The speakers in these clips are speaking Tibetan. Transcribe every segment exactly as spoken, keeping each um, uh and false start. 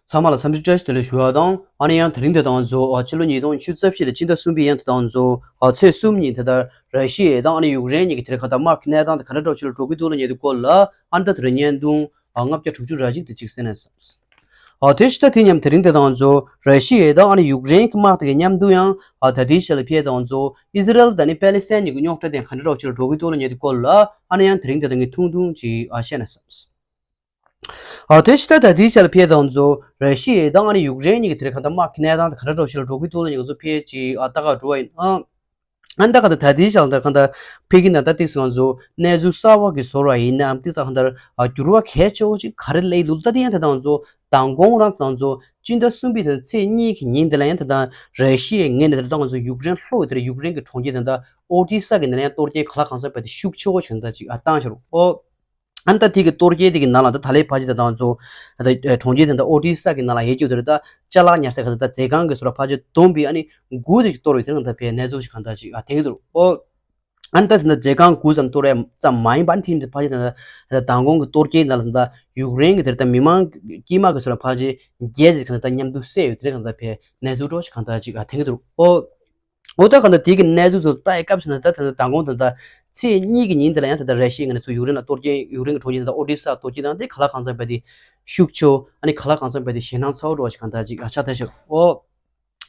ཚང་མ་ལ་འཚམས་འདྲི་བཀྲ་ཤིས་བདེ་ལེགས་ཞུ་བ་དང་། ཨ་ནི་ཡང་དེ་རིང་དེ་དང་གཙོ་བོ་ཕྱི་ལོ་ཉིས་སྟོང་ཉི་ཤུ་རྩ་བཞི་ལོའི་སྤྱི་ཟླ་གསུམ་པའི་ཡང་དེ་དང་གཙོ་བོ་ཚེས་གསུམ་ཉིན་དེ་ལྟར་ར་ཤི་ཡ་དང་ཨ་ནི་ཡུཀ་རེན་གཉིས་ཀྱི་དེར་གང་ལྟར་དམག་གི་གནས་སྟངས་དེ་ག་འདྲ་འདྲ་ཞིག་ལ་འགྲོ་གི་འདུག་ལ་ཉེ་དུ་སྐོར་ལ། ཨ་ནི་ད་དེ་རིང་བརྙན་ཐུང་ལྔ་བརྒྱ་དྲུག་ཅུ་རེ་གཅིག་དེ་གཅིག་གསན་ན་བསམས། ཨ་དེ་ཕྱི་ཟླ་དེ་མཉམ་དེ་རིང་དེ་དང་གཙོ་བོ་ར་ཤི་ཡ་དང་ཨ་ནི་ཡུཀ་རེན་གྱི་དམག་དེ་གི་མཉམ་དུ་ཡང་ཨ་ད་ལྟའི་ཆ་ལ་ཕྱི་ཟླ་དང་གཙོ་བོ་ཨི་ཟི་རལ་དང་ཨ་ནི་པེ་ལི་སི་ཐན་གཉིས་ཀྱི་རྙོག་དྲ་དེ་ག་འདྲ་འདྲ་ཞིག་ལ་འགྲོ་གི་འདུག་ལ་ཉེ་དུ་སྐོར་ལ། ཨ་ནི་ཡང་དེ་རིང་དེ་དང་གི་ཐུང་ཐུང་ཅིག་ཨ་བཤད་ན་བསམས། ཨ་དེ་ཕྱི་ཟླ་ད་ལྟའི་ཆ་ལ་ཕྱི་ཟླ་དང་གཙོ་བོ་ར་ཤི་ཡ་དང་ཨ་ནི་ཡུཀ་རེན་གཉིས་ཀྱི་དེར་གང་ལྟར་དམག་གི་གནས་སྟངས་དེ་ག་འདྲ་འདྲ་ཞིག་ལ་འགྲོ་གི་འདུག་ལ་ཉེ་དུ་ཚོ་ཕལ་ཆེར་ཨ་ལྟ་ག་འགྲོ་བ་ཡིན། ཨ་ཨ་ནི་ད་ག་ད་ད་ལྟའི་ཆ་ལ་ད་གང་ལྟར་ཕ་གི་ན་ད་ཏིག་སོང་ཚོ་གནས་ཚུལ་གསར་བ་གི་བཟོ་འདྲ་ཡིན་ནའམ་ཏིག་ས་གང་ལྟར་ཨ་འགྱུར་བ་གལ་ཆེ་བོ་ཅིག་ག་རེ་སླེབས་འདུག་ད་དེ་ཡང་དེ་དང་གཙོ་བོ་མདང་དགོང་རང་དང་གཙོ་བོ་སྤྱི་ཟླ་གསུམ་པའི་དེ་ཚེས་གཉིས་ཀྱི་ཉིན་དེ་ལ་ཡང་དེ་དང་ར་ཤི་ཡའི་ངོས་ནས་དེ་དང་གཙོ་བོ་ཡུཀ་རེན་ལྷོ་གི་དེར་ཡུཀ་རེན་གྱི་གྲོང་ཁྱེར་དེ་དང་ཨོ་ཏི་ས་གི་ནང་ལ་ཡང་གཏོར་སྐྱོན་གང་ལ་གང་འཚམ་བྱས་ཏེ་ཤུགས་ཆེ་བོ་ཞིག་ད་ཅིག་ཨ་བཏང་ཤག་རོ། ཨོ། ཨ་ནི་ད་དེ་གི་གཏོར་སྐྱོན་དེ་གི་ནང་ལ་ད་ད་ལའི་ཕ་ཇི་ད་དང་ཚོ་ད་གྲོང་ཁྱེར་དེ་ད་ཨོ་ཏི་ས་གི་ནང་ལ་ཡོད་རྒྱུ་དེ་རེད། ད་ཅ་ལག་ཉར་ས་གི་ད་མཛོད་ཁང་གི་སོ་ར་ཕ་ཇི་བསྡོམས་པའི་ཨ་ནི་དགུ་ཙམ་ཅིག་གཏོར་བའི་དེ་རིང་ད་ཕའི་གནས་ཚུལ་ཞིག་གང་ད་ཅིག་ཨ་དེང་གི་འདུག་ཨོ། ཨ་ནི་ད་དེ་ད་མཛོད་ཁང་དགུ་ཙམ་གཏོར་བ་ཙམ་མ་ཡིན་པ་ཨ་ནི་དེ་ཕ་ཇི་ད་ད་མདང་དགོང་གི་གཏོར་སྐྱོན་ནང་ལ་ད་ཡུཀ་རེན་གི་དེ་ད་མི་མང་དཀྱུས་མ་གི་སོ་ར་ཕ་ཇི་བརྒྱད་ཙམ་གང་ད་མཉམ་དུ་བསད་ཡོད་དེ་རིང་གང་ད་ཕའི་གནས་ཚུལ་འདྲ་ཞིག་གང་ད་ཅིག་ཨ་དེང་གི་འདུག་ཨོ། འོ་ད་གང་ལྟར་དེ་གི་གནས་ཚུལ་དེ་ལྟ་ཡི་སྐབས་སུ་ན་ད་ད་ལྟ་མདང་དགོང་དེ་ད་ཚེས་གཉིས་ཀྱི་ཉིན་དེ་ལ་ཡང་ད་ལྟ་ར་ཤི་ཡའི་ངོས་ནས་ཚུར་ཡུཀ་རེན་ལ་གཏོར་སྐྱོན་ཡུཀ་རེན་གྱི་གྲོང་ཁྱེར་དེ་ད་ཨོ་ཏི་ས་གཏོར་སྐྱོན་དང་དེ་ག་ལ་གང་འཚམ་བྱས་ཏེ་ཤུགས་ཆེ་བོ་ཨ་ནི་ག་ལ་གང་འཚམ་བྱས་ཏེ་ཞེད་སྣང་ཚ་བོ་འདྲ་ཞིག་གང་ལྟར་ཅིག་ཨ་ཆགས་བསྡད་ཤག་ཨོ།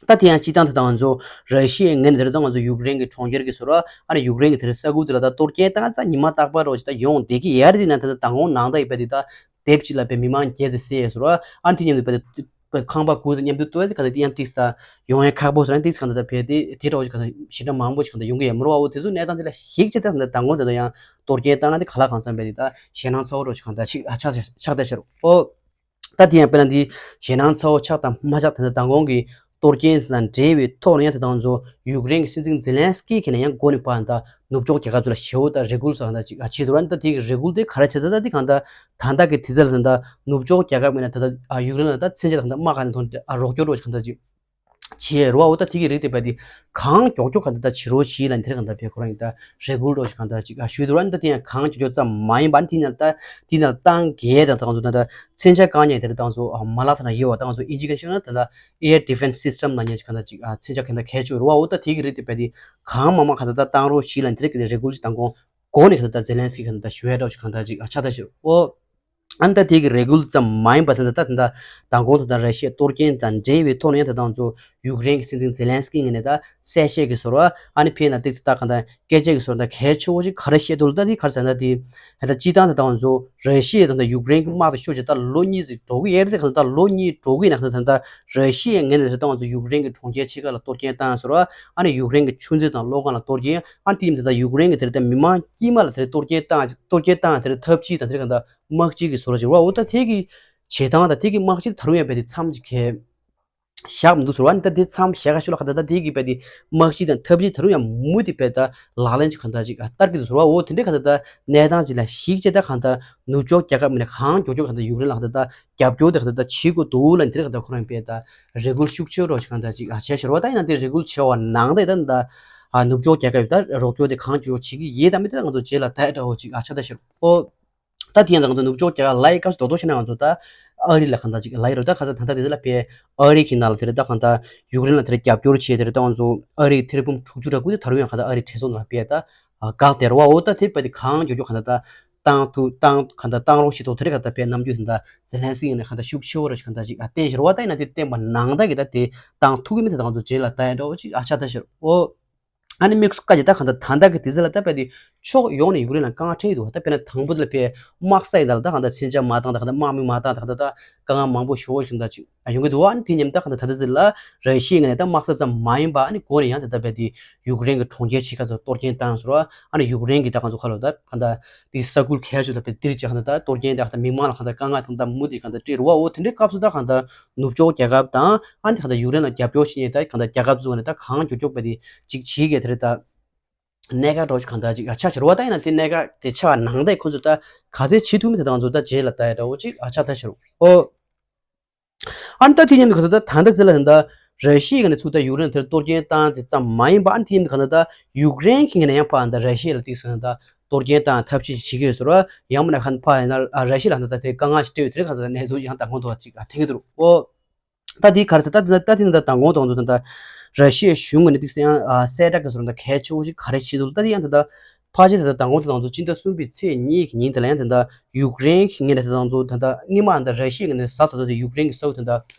ད་དེ་ཡང་སྤྱིར་བཏང་ད་ལྟ་ང་ཚོ་ར་ཤི་ཡའི་ངོས་ནས་ད་ལྟ་ང་ཚོ་ཡུཀ་རེན་གྱི་གྲོང་ཁྱེར་གྱི་ཟུར་ཨ་ནི་ཡུཀ་རེན་གྱི་དེ་ས་ཁུལ་དེ་ལ་ད་གཏོར་སྐྱོན་བཏང་ད་ཉི་མ་རྟག་པར་འདྲ་ཞིག་ད་ཡོང་བསྡད་ཀྱི་ཡོད་རེད། དེ་ན་ད་ལྟ་མདང་དགོང་ནང་ལྟ་ཡི་བས་དེ་ད་དེབ་ཅིག་ལ་བས་མི་མང་བརྒྱད་དེ་བསད་ཡོད་ཟེར་བ། ཨ་ནི་དེ་མཉམ་དུ་བས་ཁང་པ་དགུ་ཙམ་མཉམ་དུ་གཏོར་ཏེ་ག་ཚོད་དེ་ཡང་ཏིག་ས་ཡོང་ཡ་ཁག་པོ་ཟེར་ན་ཏིག་ས་གང་ལྟར་བས་དེ་དེ་འདྲ་བོ་ཞིག་གང་ལྟར་ཞེ་དྲག་མང་པོ་ཞིག་གང་ལྟར་ཡོང་གི་ཡོད་མ་རེད་བ། འོ་དེ་ཚོ་གནས་སྟངས་དེ་ལ་གཞིགས་བྱས་ཏེ་གང་ལྟར་མདང་དགོང་དེ་ལ་ཡང་གཏོར་སྐྱོན་བཏང་ན་དེ་ག་ལ་གང་འཚམ་བས་དེ་ད་ཞེད་སྣང་ཚ་བོ་འདྲ་ཞིག་གང་ལྟར་ཅིག་ཨ་ཆགས་ཆགས་བསྡད་ཤག་རོ། ཨོ། ད་དེ་ཡང་དཔེར་ན་དེ་ཞེད་སྣང་ཚ་བོ་ཆགས་དང་མ་ཆགས་དེ་ད་མདང་དགོང་གི་གཏོར་སྐྱོན་དང་འབྲེལ་བའི་ཐོག་ནས་ཡང་དེ་དང་ཚོ་ཡུཀ་རེན་གྱི་སྲིད་འཛིན་ཛེ་ལན་སི་ཀི་གིས་ནས་ཡང་འགོ་ནས་ཕར་ད་ནུབ་ཕྱོགས་རྒྱལ་ཁབ་ཚོ་ལ་ཞེ་བོ་ད་རེ་སྐུལ་ཟེར་གང་ལྟར་ཅིག་ཨ་བྱེད་འདུག་ར། ད་དེ་གི་རེ་སྐུལ་དེ་ག་རེ་བྱེད་ད་ད་དེ་གང་ལྟར་ད་ལྟ་གི་དུས་ཚོད་ལ་ད་ནུབ་ཕྱོགས་རྒྱལ་ཁབ་མིན་ན་ད་ལྟ་ཨ་ཡུཀ་རེན་ལ་ད་མཚོན་ཆ་ད་གང་ལྟར་དམག་ག་ནས་ཐོན་ཏེ་ཨ་རོགས་སྐྱོར་རོགས་ཅིག་གང་ལྟར་ཅིག་བྱེད་རོགས། འོ་ད་དེ་གི་རིགས་དེ་བས་དེ་གང་མགྱོགས་མགྱོགས་གང་ལྟར་ད་བྱེད་རོགས་བྱེད་ལ་དེར་གང་ལྟར་བས་ཁོ་རང་གི་ད་རེ་སྐུལ་རོགས་ཅིག་གང་ལྟར་ཅིག་ཨ་ཞུས་འདུག་ར། ད་དེ་ཡང་གང་མགྱོགས་མགྱོགས་ཙམ་མ་ཡིན་པ་དེ་ནས་ད་དེ་ནས་ཏང་རྒྱལ་དང་ད་གང་ཚོ་ད་ད་མཚོན་ཆ་བཀག་ཉར་དེ་རེད། ཏང་ཚོ་མ་ལག་ཐ་ན་ཡོད་བ། ཏང་ཚོ་ཨིན་ཇི་གི་ཤོད་ན་ད་ལྟ་air defense system ལ་ཉེ་ཅིག་གང་ལྟར་ཅིག་ཨ་མཚོན་ཆ་གང་ལྟར་གལ་ཆེ་རུ་བ། འོ་ད་དེ་གི་རིགས་དེ་བས་དེ་གང་མང་མང་གང་ལྟར་ད་བཏང་རོགས་ཞིག་ལ་དེ་རིགས་ཀྱི་རེ་སྐུལ་ཅིག་དང་གོང་གོང་ནས་གང་ལྟར་ཛེ་ལན་སི་ཀི་གང་ལྟར་ཞུ་ཡ་འདྲ་ཅིག་གང་ལྟར་ཅིག་ཨ་ཆགས་ད་ཞུ། འོ། ཨ་ནི་ད་དེ་གི་རེ་སྐུལ་ཙམ་མ་ཡིན་པ་ད་ད་ད་ད་མདང་དགོང་ད་ད་ར་ཤི་ཡ་གཏོར་སྐྱོན་དང་འབྲེལ་བའི་ཐོག་ནས་ད་ད་ང་ཚོ་ཡུཀ་རེན་གྱི་སྲིད་འཛིན་ཛེ་ལན་སི་ཀི་ངོས་ནས་ད་གསལ་བཤད་ཀྱི་ཟུར་བ་ཨ་ནི་ཕེ་ན་ཏིག་ཙི་ད་གང་ལྟར་སྐད་ཆ་གི་ཟུར་ད་གལ་ཆེ་བོ་ཞིག་ག་རེ་བཤད་འདུག་ལ། ད་དེ་ག་རེ་ཟེར་ན་དེ་ད་ད་སྤྱིར་བཏང་ད་ད་ང་ཚོ་ར་ཤི་ཡ་དང་ད་ཡུཀ་རེན་གྱི་དམག་དེ་ཤོར་བྱས་ད་ལོ་གཉིས་ཙམ་འགྲོ་གི་ཡོད་རེད། ད་གང་ལྟར་ད་ལོ་གཉིས་འགྲོ་གི་ཡིན་ན་ད་ད་ད་ར་ཤི་ཡའི་ངོས་ནས་ད་ད་ང་ཚོ་ཡུཀ་རེན་གྱི་གྲོང་ཁྱེར་ཆེ་ཁག་ལ་གཏོར་སྐྱོན་བཏང་ཟུར་བ་ཨ་ནི་ཡུཀ་རེན་གྱི་ཆུ་མཛོད་དང་གློག་ཁང་ལ་གཏོར་སྐྱོན། ཨ་ནི་དེ་ཡིན་ད་ད་ཡུཀ་རེན་གྱི་དེར་ད་མི་མང་དཀྱུས་མ་ལ་དེར་གཏོར་སྐྱོན་བཏང་གཏོར་སྐྱོན་བཏང་དེར་ཐབས་ཇུས་དང་དེར་གང་ལྟར་དམག་སྤྱི་གི་ཟུར་ཅིག་རོ། འོ་ད་དེ་གི་བྱེད་སྟངས་དང་དེ་གི་དམག་སྤྱི་ད་རུང་ཡང་བས་དེ་མཚམས་ཅིག་གས་བཞག་མི་འདུག་ཟེར་བ། ཨ་ནི་ད་དེ་མཚམས་བཞག་ག་ཤོད་ལ་གང་ལྟར་ད་དེ་གི་བས་དེ་དམག་སྤྱི་དང་ཐབས་ཇུས་ད་རུང་ཡང་མུ་མཐུད་བས་ད་ལག་ལེན་ཅིག་གང་ལྟར་ཅིག་བསྟར་གི་འདུག་ཟེར་བ། འོ་དེ་འདྲའི་གང་ལྟར་ད་གནས་སྟངས་ཅིག་ལ་གཞིགས་བྱས་ད་གང་ལྟར་ནུབ་ཕྱོགས་རྒྱལ་ཁབ་མི་ནས་གང་མགྱོགས་མགྱོགས་གང་ལྟར་ཡུཀ་རེན་ལ་གང་ལྟར་ད་རྒྱབ་སྐྱོར་དེ་གང་ལྟར་ད་བྱེད་དགོས་འདུག་ལ་དེར་གང་ལྟར་ཁོ་རང་བས་ད་རེ་སྐུལ་ཤུགས་ཆེ་རོ་ཅིག་གང་ལྟར་ཅིག་ཨ་བྱས་ཤོར་བ། ད་ཡིན་ན་དེ་རེ་སྐུལ་བྱས་པ་ནང་ད་ད་ད་ཨ་ནུབ་ཕྱོགས་རྒྱལ་ཁབ་ད་རོགས་སྐྱོར་དེ་གང་མགྱོགས་བྱེད་ཀྱི་ཡོད་དམ་མེད་ད་ང་ཚོ་རྗེས་ལ་ད་ཡ་འདྲ་བོ་ཅིག་ཨ་ཆ་ད་ཤོར་འོ། ད་དེ་ཡང་ད་ང་ཚོ་ནུབ་ཕྱོགས་རྒྱལ་ཁབ་ལ་ཡི་སྐབས་སུ་རྡོག་རྡོག་བཤད་ན་ང་ཚོ་ད་ཨ་རི་ལ་གང་ལྟར་ཅིག་ལ་ཡི་རོ། ད་ག་ས་ད་ལྟ་དེ་ཚོ་ལ་བས་ཨ་རི་གི་ནང་ལ་དེ་རེད། ད་གང་ལྟར་ཡུཀ་རེན་ལ་དེ་རེད་རྒྱབ་སྐྱོར་བྱས་དེ་རེད། ད་ང་ཚོ་ཨ་རི་གི་ཐེར་འབུམ་དྲུག་ཅུ་རེ་དགུ་དེ་ད་རུང་ཡང་གང་ལྟར་ཨ་རི་གྲོས་ཚོགས་ནང་ལ་བས་ད་བཀག་དེ་རེད་བ། འོ་ད་དེ་བས་དེ་གང་མགྱོགས་མགྱོགས་གང་ལྟར་ད་བཏང་ཐུབ་བཏང་གང་ལྟར་བཏང་རོགས་ཞེས་ཐོག་དེ་རེད། གང་ལྟར་བས་ནམ་རྒྱུན་དེ་འདྲ་ཛེ་ལན་སི་ཀི་ཡིན་ན་གང་ལྟར་ཤུགས་ཆེ་བོ་རེ་ཞིག་གང་ལྟར་ཅིག་ཨ་བསྟན་ཞོར་བ། ད་ཡིན་ན་དེ་བསྟན་པ་ནང་ད་གི་ད་དེ་བཏང་ཐུབ་ཀྱི་མེད། ད་ང་ཚོ་རྗེས་ལ་ད་ཡ་འདྲ་བོ་ཅིག་ཨ་ཆ་ད་ཤོར་འོ། ཨ་ནི་དམིགས་སུ་བཀར་ཏེ་ད་གང་ལྟར་ད་ལྟ་གི་དུས་ཚོད་ལ་ད་བས་དེ་ཕྱོགས་ཡོངས་ནས་ཡུཀ་རེན་ལ་དཀའ་ངལ་འཕྲད་ཀྱི་འདུག་ད་དཔེར་ན་དང་པོ་དེ་ལ་བས་དམག་ས་ཡིན་ད་ལ་ད་གང་ལྟར་མཚོན་ཆ་མ་བཏང་ད་གང་ལྟར་དམག་མི་མ་བཏང་ད་གང་ལྟར་ད་དཀའ་ངལ་མང་པོ་ཞེ་པོ་ཞིག་ད་ཅིག་ཡོང་གི་འདུག་ཨ་ནི་དེ་མཉམ་ད་གང་ལྟར་ད་ལྟ་དེ་ལ་ར་ཤི་ཡའི་ངོས་ནས་ད་དམག་ས་ཙམ་མ་ཡིན་པ་ཨ་ནི་འགོ་ནས་ཡང་ད་ལྟ་བས་དེ་ཡུཀ་རེན་གྱི་གྲོང་ཁྱེར་ཆེ་ཁག་ཚོ་གཏོར་སྐྱོན་བཏང་ཟེར་བ། ཨ་ནི་ཡུཀ་རེན་གྱི་ད་གང་ཚོ་ཁ་ལོ་ད་གང་ལྟར་དེ་ས་ཁུལ་གལ་ཆེ་ད་བས་དེར་ཅིག་གང་ལྟར་ད་གཏོར་སྐྱོན་ད་གང་ལྟར་མི་མང་ལ་གང་ལྟར་དཀའ་ངལ་དང་ད་མུ་མཐུད་གང་ལྟར་སྤྲད་རུ་བ། འོ་དེ་འདྲའི་སྐབས་སུ་ད་གང་ལྟར་ནུབ་ཕྱོགས་རྒྱལ་ཁབ་དང་ཨ་ནི་གང་ལྟར་ཡུཀ་རེན་ལ་རྒྱབ་སྐྱོར་བྱེད་མཁན་ད་གང་ལྟར་རྒྱལ་ཁབ་ཚོ་ནས་ད་གང་མགྱོགས་མགྱོགས་བས་དེ་ཅིག་བྱེད་དགོས་དེ་རེད། ད་གནད་འགག་འདྲ་བོ་ཞིག་གང་ལྟར་ཅིག་ཨ་ཆགས་ཕྱིར་བ། ད་ཡིན་ན་དེ་གནད་འགག་དེ་ཆགས་པ་ནང་ད་ཁོ་ཚོས་ད་ག་ཚད་བྱེད་ཐུབ་མིན་དེ་དང་ཚོ་ད་རྗེས་ལ་ད་ཡ་འདྲ་བོ་ཅིག་ཨ་ཆགས་ད་ཕྱིར་འོ། ཨ་ནི་ད་དེ་མཉམ་དུ་ག་ཚོད་ད་ད་ལྟ་དེ་ལ་ད་ར་ཤི་ཡའི་ནས་ཚུར་ད་ཡུཀ་རེན་དེར་གཏོར་སྐྱོན་བཏང་དེ་ཙམ་མ་ཡིན་པ། ཨ་ནི་དེ་མཉམ་དུ་ག་ཚོད་ད་ཡུཀ་རེན་གྱི་ངོས་ནས་ཡང་ཕར་ད་ར་ཤི་ཡ་ལ་ཏིག་ཙམ་ད་ གཏོར་སྐྱོན་བཏང་ཐབས་ཤེས་བྱེད་ཀྱི་ཡོད་ཟེར་བ། ཡང་མིན་ན་ཁ་ཕ་ཡིན་ན་ཨ་ར་ཤི་ཡ་ལ་ད་ལྟ་དེ་དཀའ་ངལ་ཞིག་སྤྲད་ཡོད་དེ་རེད། གང་ལྟར་གནས་ཚུལ་ཡང་མདང་དགོང་དུ་ཅིག་ཨ་ཐེངས་འདུག་ཨོ། ད་དེའི་ག་རེ་ཟེར། ད་དེ་ད་དེ་ད་མདང་དགོང་དུ་ད་ལྟ་ར་ཤི་ཡའི་གཞུང་གི་ནས་ཏིག་སེ་ཡང་ཨ་གསལ་བསྒྲགས་ཀྱི་བཟོ་འདྲ་གལ་ཆེ་བོ་ཞིག་ག་རེ་བྱེད་འདུག་ད་དེ་ཡང་ད་ལྟ་ཕལ་ཆེར་ད་ལྟ་མདང་དགོང་དུ་དང་ཚོ་སྤྱི་ཟླ་གསུམ་པའི་ཚེས་གཉིས་ཀྱི་ཉིན་དེ་ལ་ཡང་ད་ལྟ་ཡུཀ་རེན་གྱི་ངོས་ནས་ད་དང་ཚོ་ད་ལྟ་སྔོན་མ་ད་ལྟ་ར་ཤི་ཡའི་ངོས་ནས་ཟ་ས་ཚོ་ད་ཡུཀ་རེན་གྱི་ས་ཁུལ་ད་ལྟ་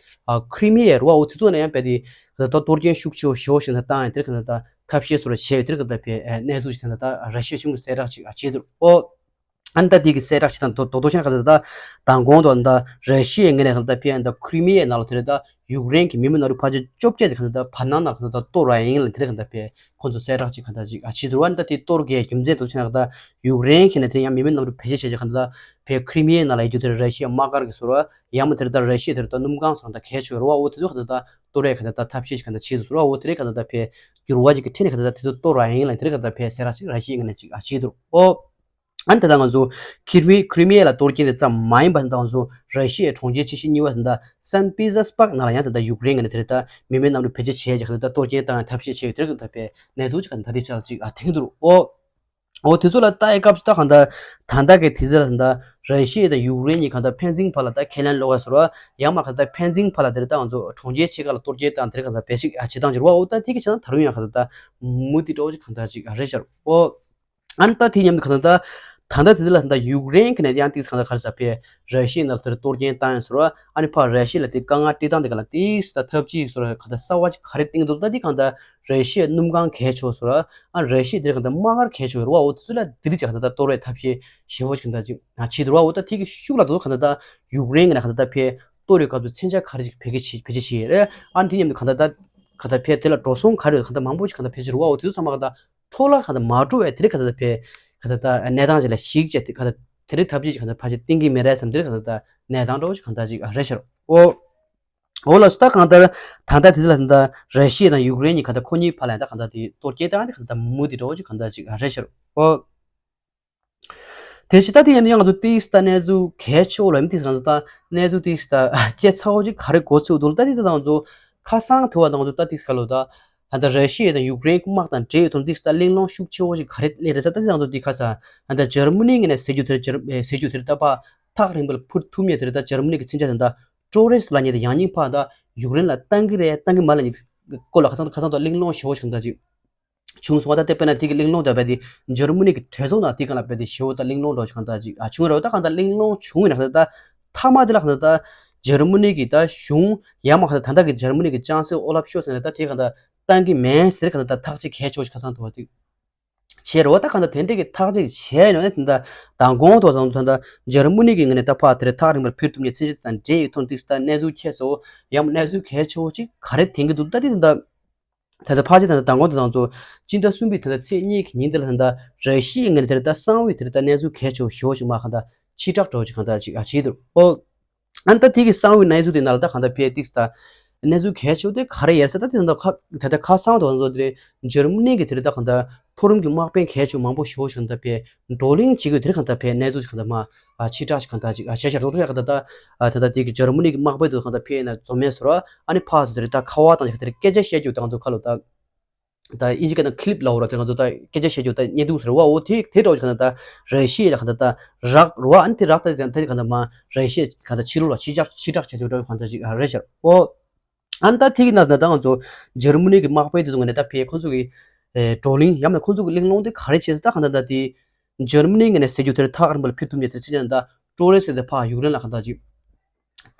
ཨ་ཁི་རི་མི་ཡ་རེད་བ། འོ་དེ་ཚོ་ནས་ཡང་རྦད་དེ་ད་ལྟ་གཏོར་སྐྱོན་ཤུགས་ཆེ་བོ་ཞེ་བོ་ཞིག་ད་བཏང་ཡང་དེར་ག་ད་ལྟ་ཐབས་ཤེས་བཟོ་འདྲ་བྱས་ཡོད། དེར་ག་ད་ལྟ་ཕའི་གནས་ཚུལ་ཞིག་ད་ལྟ་ར་ཤི་ཡའི་གཞུང་གིས་གསལ་བསྒྲགས་ཅིག་ཨ་བྱས་འདུག་ཨོ། ཨ་ནི་ད་དེ་གི་གསལ་བསྒྲགས་ཅིག་དང་དོ་དོ་དོ་ཤ་ཁ་ད་ད་དང་གོང་དུ་ད་ར་ཤི་ཡའི་ངོས་ནས་ཁ་ད་ཕི་ཨ་ད་ཁི་རི་མི་ཡའི་ནང་ལ་དེ་རེད། ད་ཡུཀ་རེན་གྱི་མི་མང་ནང་ལ་ཕལ་ཆེར་བཅོ་བརྒྱད་དེ་ཁ་ད་ད་བར་སྣང་ནང་ཁ་ད་ད་གཏོར་བ་ཡིན་ལ་དེ་རེད། ཁ་ད་ཕི་ཁོང་ཚོ་གསལ་བསྒྲགས་ཅིག་ཁ་ད་ཅིག་ཨ་བྱས་འདུག་ཨ་ནི་ད་དེ་གཏོར་གའི་རྒྱུ་མཚན་དུ་ཆ་ན་ཁ་ད་ཡུཀ་རེན་གྱི་ནས་དེ་ཡང་མི་མང་ནང་ལ་བེད་སྤྱོད་བྱས་ཀྱི་ཁ་ད་ད་ཕི་ཁི་རི་མི་ཡའི་ནང་ལ་ཡོད་རྒྱུ་དེ་ར་ཤི་ཡའི་དམག་སྒར་གྱི་ཟུར་བ་ཡང་མ་དེ་རེད། ད་ར་ཤི་ཡའི་དེ་རེད་ད་སྣུམ་ཁང་སོགས་ད་གལ་ཆེ་བ་རེད་བ། འོ་དེ་ཚོ་ཁ་ད་ད་གཏོར་བའི་ཁ་ད་ད་ཐབས་ཤེས་ཅིག་ཁ་ད་བྱས་འདུག་ཟུར་བ། འོ་དེ་རེད། ཁ་ད་ད་ཕི་འགྱུར་བ་ཅིག་གི་ཁྲིད་ནས་ཁ་ད་ད་དེ་ཚོ་གཏོར་བ་ཡིན་ལ་དེ་རེད། ཁ་ད་ཕི་གསལ་བསྒྲགས་ཅིག་ར་ཤི་ཡའི་ངོས་ནས་ཅིག་ཨ་བྱས་འདུག་ཨོ། ཨ་ནི་ད་ལྟ་ང་ཚོ་ཁི་རི་མི་ཁི་རི་མི་ཡ་ལ་གཏོར་སྐྱོན་དེ་ཙམ་མ་ཡིན་པ་ད་ང་ཚོ་ར་ཤི་ཡའི་གྲོང་ཁྱེར་ཆེ་ཤོས་གཉིས་པ་ད་ལྟ་སན་པི་ཛར་སྦག་ནང་ལ་ཡང་ད་ལྟ་ཡུཀ་རེན་གྱི་ནས་དེ་རེད། ད་མི་མེད་གནམ་གྲུ་བེད་སྤྱོད་བྱས་ཀྱི་ཁ་ད་ད་གཏོར་སྐྱོན་བཏང་ཐབས་ཤེས་བྱས་ཡོད། དེར་ག་ད་ཕའི་གནས་ཚུལ་ཅིག་ག་ད་དེ་ཆ་ལ་ཅིག་ཨ་ཐེངས་འདུག་ཨོ། ཨོ་དེ་ཚོ་ལ་ལྟ་ཡི་སྐབས་སུ་ད་ག་ད་ད་ལྟ་གི་དེ་ཚོ་ལ་ད་ལྟ་ར་ཤི་ཡ་དང་ཡུཀ་རེན་གཉིས་ག་ད་ཕན་ཚུན་བར་ལ་ད་ཁས་ལེན་ལོག་ཡ་ཟེར་བ་ཡང་མ་ག་ད་ཕན་ཚུན་བར་ལ་དེ་རེད། ད་ང་ཚོ་གྲོང་ཁྱེར་ཆེ་ཁག་ལ་གཏོར་སྐྱོན་བཏང་དེ་རེད། ག་ད་བེད་སྤྱོད་ཨ་བྱེད་སྟངས་ཅིག་རེད་བ། ཨོ་ད་དེ་གི་ཆ་ན་ད་རུང་ཡང་ག་ད་ད་མུ་མཐུད་འདྲ་བོ་ཅིག་ག་ད་ཅིག་ཨ་རེད་ཤག་ཨོ། ཨ་ནི་ད་དེ་མཉམ་དུ་གང་ལྟར་ད་ད་ལྟ་དེ་ལ་ད་ཡུཀ་རེན་གྱི་ནས་ཡང་ཏིག་གང་ལྟར་ག་རེ་ཟ་ཕེ་ར་ཤི་ཡའི་ནང་ལ་དེར་གཏོར་སྐྱོན་བཏང་ཡོད་ཟེར་བ། ཨ་ནི་ཕར་ར་ཤི་ཡ་ལ་དེ་དཀའ་ངལ་སྤྲད་སྟངས་དེ་ག་ལ་ཏིག་ད་ཐབས་ཅིག་ཟེར་བ་ག་ད་གསར་བ་ཅིག་ག་རེ་བཏིང་འདུག་ད་དེ་གང་ལྟར་ར་ཤི་ཡའི་སྣུམ་ཁང་གལ་ཆེ་བ་ཟེར་བ། ཨ་ར་ཤི་ཡའི་དེར་གང་ལྟར་དམག་སྒར་གལ་ཆེ་བ་རེད་བ། འོ་དེ་ཚོ་ལ་དེ་རིགས་ཀྱི་གང་ལྟར་གཏོར་བའི་ཐབས་ཤེས་ཞེ་བོ་ཅིག་གང་ལྟར་ཅིག་བྱེད་འདུག་རེད་བ། འོ་ད་དེ་གི་ཤུགས་ལ་དོ་གང་ལྟར་ཡུཀ་རེན་གྱི་ནས་གང་ལྟར་ཕེ་གཏོར་བའི་སྐབས་སུ་མཚོན་ཆ་ག་རེ་ཅིག་བེད་སྤྱོད་བྱེད་བེད་སྤྱོད་བྱེད་རེད། ཨ་ནི་དེ་མཉམ་དུ་གང་ལྟར་ད་གང་ལྟར་ཕེ་དེ་ལ་འགྲོ་སོང་ག་རེ་ཡོད་གང་ལྟར་མང་པོ་ཅིག་གང་ལྟར་བེད་སྤྱོད་རེད་བ། འོ་དེ་ཚོ་ཚང་མ་གང་ལྟར་འཕྲོ་བརླག་གང་ལྟར་མ་འགྲོ་བའི་དེ་རིགས་གང་ལྟར་ཕེ་གང་ལྟར་ད་གནས་སྟངས་ཅིག་ལ་གཞིགས་བྱས་དེ་གང་ལྟར་དེ་རིགས་ཐབས་ཇུས་ཅིག་གང་ལྟར་ཕལ་ཆེར་བཏིང་གི་མེད་རེད་བསམ། དེ་རིགས་གང་ལྟར་ད་གནས་སྟངས་འདྲ་བོ་ཅིག་གང་ལྟར་ཅིག་རེད་ཤག་ཨོ། ཨོ་ལགས་སོ། ད་གང་ལྟར་ད་ལྟ་དེ་ལ་ད་ལྟ་ར་ཤི་ཡ་དང་ཡུཀ་རེན་གཉིས་གང་ལྟར་ཁོ་གཉིས་བར་ལ་ཡང་ད་གང་ལྟར་དེ་གཏོར་སྐྱོན་བཏང་དེ་གང་ལྟར་མུ་མཐུད་འདྲ་བོ་ཅིག་གང་ལྟར་ཅིག་རེད་ཤག་ཨོ། དེ་ཕྱི་ད་དེ་ཡིན་ན་ཡང་ང་ཚོ་ཏིས་ད་གནས་ཚུལ་གལ་ཆེ་བོ་ལ་མི་ཏིས་ང་ཚོ་ད་གནས་ཚུལ་ཏིས་ད་སྐྱེ་ཚ་བོ་ཅིག་ག་རེ་གོ་ཚུལ་འདུག་ད་དེ་ད་ང་ཚོ་ཁ་སང་ཐུ་བ་ད་ང་ཚོ་ད་ཏིས་ག་ལོ་ད་ད་ལྟ་ར་ཤི་ཡ་དང་ཡུཀ་རེན་དམག་དང་འབྲེལ་ཡོད་དོན་ཏིས་ད་གླེང་སློང་ཤུགས་ཆེ་བོ་ཅིག་ག་རེ་སླེབས་རེད་ཟེར། ད་དེ་ང་ཚོ་དེ་ཁ་ས་ད་ལྟ་འཇར་མ་ནི་ངོས་ནས་ཟེར་རྒྱུ་དེར་འཇར་ཟེར་རྒྱུ་དེར་ད་ཕ་ཐག་རིང་པོ་ལ་འཕུར་ཐུབ་མཁན་དེར་ད་འཇར་མ་ནི་གི་མཚོན་ཆ་དེ་ད་ཀྲོ་རེས་ལབ་མཁན་དེ་ཡང་སྙིང་ཕ་ད་ཡུཀ་རེན་ལ་བཏང་གི་རེད་བཏང་གི་མ་ལབ་མཁན་སྐོར་ལ་ཁ་སང་ཁ་སང་ད་གླེང་སློང་ཞེ་བོ་ཞིག་ད་ཅིག་བྱུང་སོང་བ། ད་དེ་དཔེར་ན་དེ་གི་གླེང་སློང་དེ་རྦད་དེ་འཇར་མ་ནི་གི་གྲོས་ཚོགས་ནང་དེ་ག་ལ་རྦད་དེ་ཞེ་བོ་ད་གླེང་སློང་འདྲ་བོ་ཞིག་གང་ལྟར་ཅིག་ཨ་བྱུང་རེད་བ། ད་གང་ལྟར་གླེང་སློང་བྱུང་བའི་ནང་ད་ད་མཐའ་མ་དེ་ལ་གང་ལྟར་ད་འཇར་མ་ནི་གི་ད་གཞུང་ཡང་མ་གང་ལྟར་ད་ལྟ་གི་འཇར་མ་ནི་གི་ཅང་སེ་ཨོ་ལབ་ཤོ་ཟེར་ནས་ད་དེ་གང་ལྟར་བཏང་གི་མེད་ཟེར། གང་ལྟར་ད་ཐག་གཅོད་གལ་ཆེ་བོ་ཞིག་ཁ་སང་ཐུག་པ་དེ་བྱས་རེད་བ། ད་གང་ལྟར་དེ་འདྲ་གི་ཐག་གཅོད་བྱས་ཡོད་ན་ད་ད་མདང་དགོང་ཐོག་ཙམ་ད་ད་འཇར་མ་ནི་གི་ངོས་ནས་ད་ཕར་དེ་རེད་ཐག་རིང་པོར་འཕུར་ཐུབ་མཁན་མཚོན་ཆ་དང་འབྲེལ་ཡོད་ཐོག་ཏིག་ད་གནས་ཚུལ་ཁྱད་མཚར་བོ་ཡང་མ་གནས་ཚུལ་གལ་ཆེ་བོ་ཅིག་ག་རེ་ཐོན་གི་འདུག་ད་དེ་ད་ད། ད་ལྟ་ཕལ་ཆེར་ད་ལྟ་མདང་དགོང་དེ་དང་ཚོ་སྤྱི་ཟླ་གསུམ་པའི་ད་ལྟ་ཚེས་གཉིས་ཀྱི་ཉིན་དེ་ལ་ད་ལྟ་ར་ཤི་ཡའི་ངོས་ནས་དེ་ལ་ད་གསང་བའི་དེ་ལ་ད་གནས་ཚུལ་གལ་ཆེ་བོ་ཞེ་བོ་ཞིག་མ་གང་ད་ཕྱིར་བསྒྲགས་འདྲ་བོ་ཞིག་གང་ད་ཅིག་ཨ་བྱས་འདུག་ཨོ། ཨ་ནི་ད་དེ་གི་གསང་བའི་གནས་ཚུལ་དེ་ནང་ལ་ད་གང་ད་ཕེ་ཏིག་ད་གནས་ཚུལ་གལ་ཆེ་བོ་དེ་ག་རེ་ཡོད་ཟེར་ད་དེ་ད་ཁ་ད་ལྟ་ཁ་སང་དང་ཚོ་དེ་འཇར་མ་ནི་གི་དེ་ལ་ད་གང་ད་མཐོ་རིམ་གྱི་དམག་དཔོན་གལ་ཆེ་བོ་མང་པོ་ཞེ་བོ་ཞིག་གང་ད་ཕེ་བགྲོ་གླེང་བྱེད་དགོས་དེ་རིགས་གང་ལྟར་ཕའི་གནས་ཚུལ་གང་ལྟར་མ་ཕྱིར་བསྒྲགས་ཤིག་གང་ལྟར་ཅིག་བྱས་ཤག་རོགས་རེས་གང་ལྟར་ད་ད་ལྟ་དེ་གི་འཇར་མ་ནི་གི་དམག་དཔོན་དེ་གང་ལྟར་ཕེ་ཡིན་ན་འཛོམས་མེད་ཟེར་བ། ཨ་ནི་ཕར་ཚུར་དེ་རིགས་ད་ཁ་པར་དང་ཞིག་དེ་རིགས་སྐད་ཆ་བཤད་རྒྱུ་དང་ཚོ་ཁ་ལོ་ད་ད་ཨིན་ཇི་སྐད་ནང་clip ལབ་ར། དེ་གང་ཚོ་ད་སྐད་ཆ་བཤད་རྒྱུ་ད་བརྙན་ཐུང་ཟེར་བ། འོ་དེ་དེ་འདྲ་བོ་ཞིག་གང་ལྟར་ད་ར་ཤི་ཡ་ལ་གང་ལྟར་ད་རག་ར་བ། ཨ་ནི་དེ་རག་ད་དེ་གང་ལྟར་མ་ར་ཤི་ཡ་གང་ལྟར་ཕྱི་ལོགས་ལ་ཕྱིར་བསྒྲགས་ཕྱིར་བསྒྲགས་བྱེད་ཐུབ་འདྲ་བོ་གང་ལྟར་ཅིག་རེད་ཤག་ཨོ། ཨ་ནི་ད་ཐིག་ན་ད་ང་ཚོ་འཇར་མ་ནི་གི་དམག་དཔོན་དེ་ཚོ་ངོས་ནས་ད་ཕེ་ཁོང་ཚོ་གི་ཨེ་བགྲོ་གླེང་ཡང་ན་ཁོང་ཚོ་གི་གླེང་སློང་དེ་ག་རེ་བྱས་ཟེར་ད་གང་ལྟར་ད་དེ་འཇར་མ་ནི་ངོས་ནས་ཟེར་རྒྱུ་དེར་ཐག་རིང་པོ་ལ་ཕུལ་ཐུབ་མེད་དེ་ཚེ་ཅན་ད་ཀྲོ་རེ་ཟེར་དེ་ཕ་ཡུཀ་རེན་ལ་གང་ལྟར་ཅིག་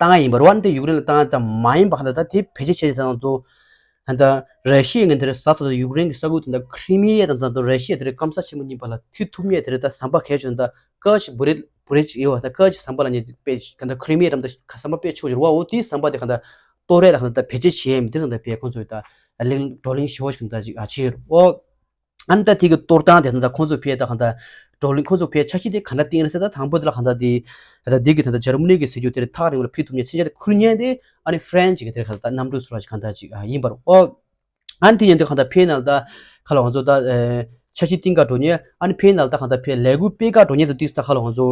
བཏང་ཡ་ཡིན་པ་རེད་བ། ཨ་ནི་དེ་ཡུཀ་རེན་ལ་བཏང་ཡ་ཙམ་མ་ཡིན་པ་གང་ལྟར་ད་དེ་བེད་སྤྱོད་བྱས་ཏེ་ད་ང་ཚོ་ད་ར་ཤི་ཡའི་ངོས་དེར་ཟ་ས་ད་ཡུཀ་རེན་གི་ས་ཁུལ་དེ་ད་ཁི་རི་མི་ཡ་དང་ད་ར་ཤི་ཡ་དེར་སྐམ་ས་ཆེན་པོ་གཉིས་བར་ལ་མཐུད་ཐུབ་མེད་དེར་ད་ཟམ་པ་གལ་ཆེན་ད་ཀ་ཅིག་བུ་རེ་བུ་རེ་ཅིག་ཡོད་བ། ད་ཀ་ཅིག་ཟམ་པ་ལ་ཉེ་དེ་དཔེ་གང་ལྟར་ཁི་རི་མི་ཡ་འགྲམ་ད་ཟམ་པ་དཔེ་ཆེ་བོ་ཅིག་རེད་བ། འོ་དེའི་ཟམ་པ་དེ་གང་ལྟར་གཏོར་རེས་ལ་གང་ལྟར་ད་བེད་སྤྱོད་བྱས་མི་དེ་གང་ལྟར་ཕེ་ཁོང་ཚོས་ད་གླེང་བགྲོ་གླེང་ཞེ་བོ་ཞིག་གང་ལྟར་ཅིག་ཨ་བྱས་ཡོད་རེད། འོ། ཨ་ནི་ད་དེ་གི་གཏོར་སྟངས་དེ་ད་ཁོང་ཚོས་ཕེ་ད་གང་ལྟར་བགྲོ་གླེང་ཁོང་ཚོས་ཕེ་འཆར་གཞི་དེ་ག་འདྲ་བཏིང་རེད་ཟེར་ད་དང་པོ་དེ་ལ་གང་ལྟར་དེ་ད་དེ་གི་ད་ལྟ་འཇར་མ་ནི་གི་ཟེར་རྒྱུ་དེར་ཐག་རིང་བ་ལ་ཕུལ་ཐུབ་མཁན་མཚོན་ཆ་དེ་ཁུར་མཁན་དེ་ཨ་ནི་ཧྥ་རན་ཆི་གི་དེར་གང་ལྟར་གནམ་གྲུ་ཟེར་བ་ཞིག་གང་ལྟར་ཅིག་ཨ་ཡིན་པ་རེད། འོ། ཨ་ནི་དེ་ཡིན་དུས་གང་ལྟར་ཕེ་ནང་ལ་ད་ཁ་ལ་ང་ཚོ་ད་འཆར་གཞི་བཏིང་ག་འགྲོ་མཁན། ཨ་ནི་ཕེ་ནང་ལ་ད་གང་ལྟར་ཕེ་ལས་འགུལ་སྤེལ་ག་འགྲོ་མཁན་དང་དུས་ད་ཁ་ལ་ང་ཚོ་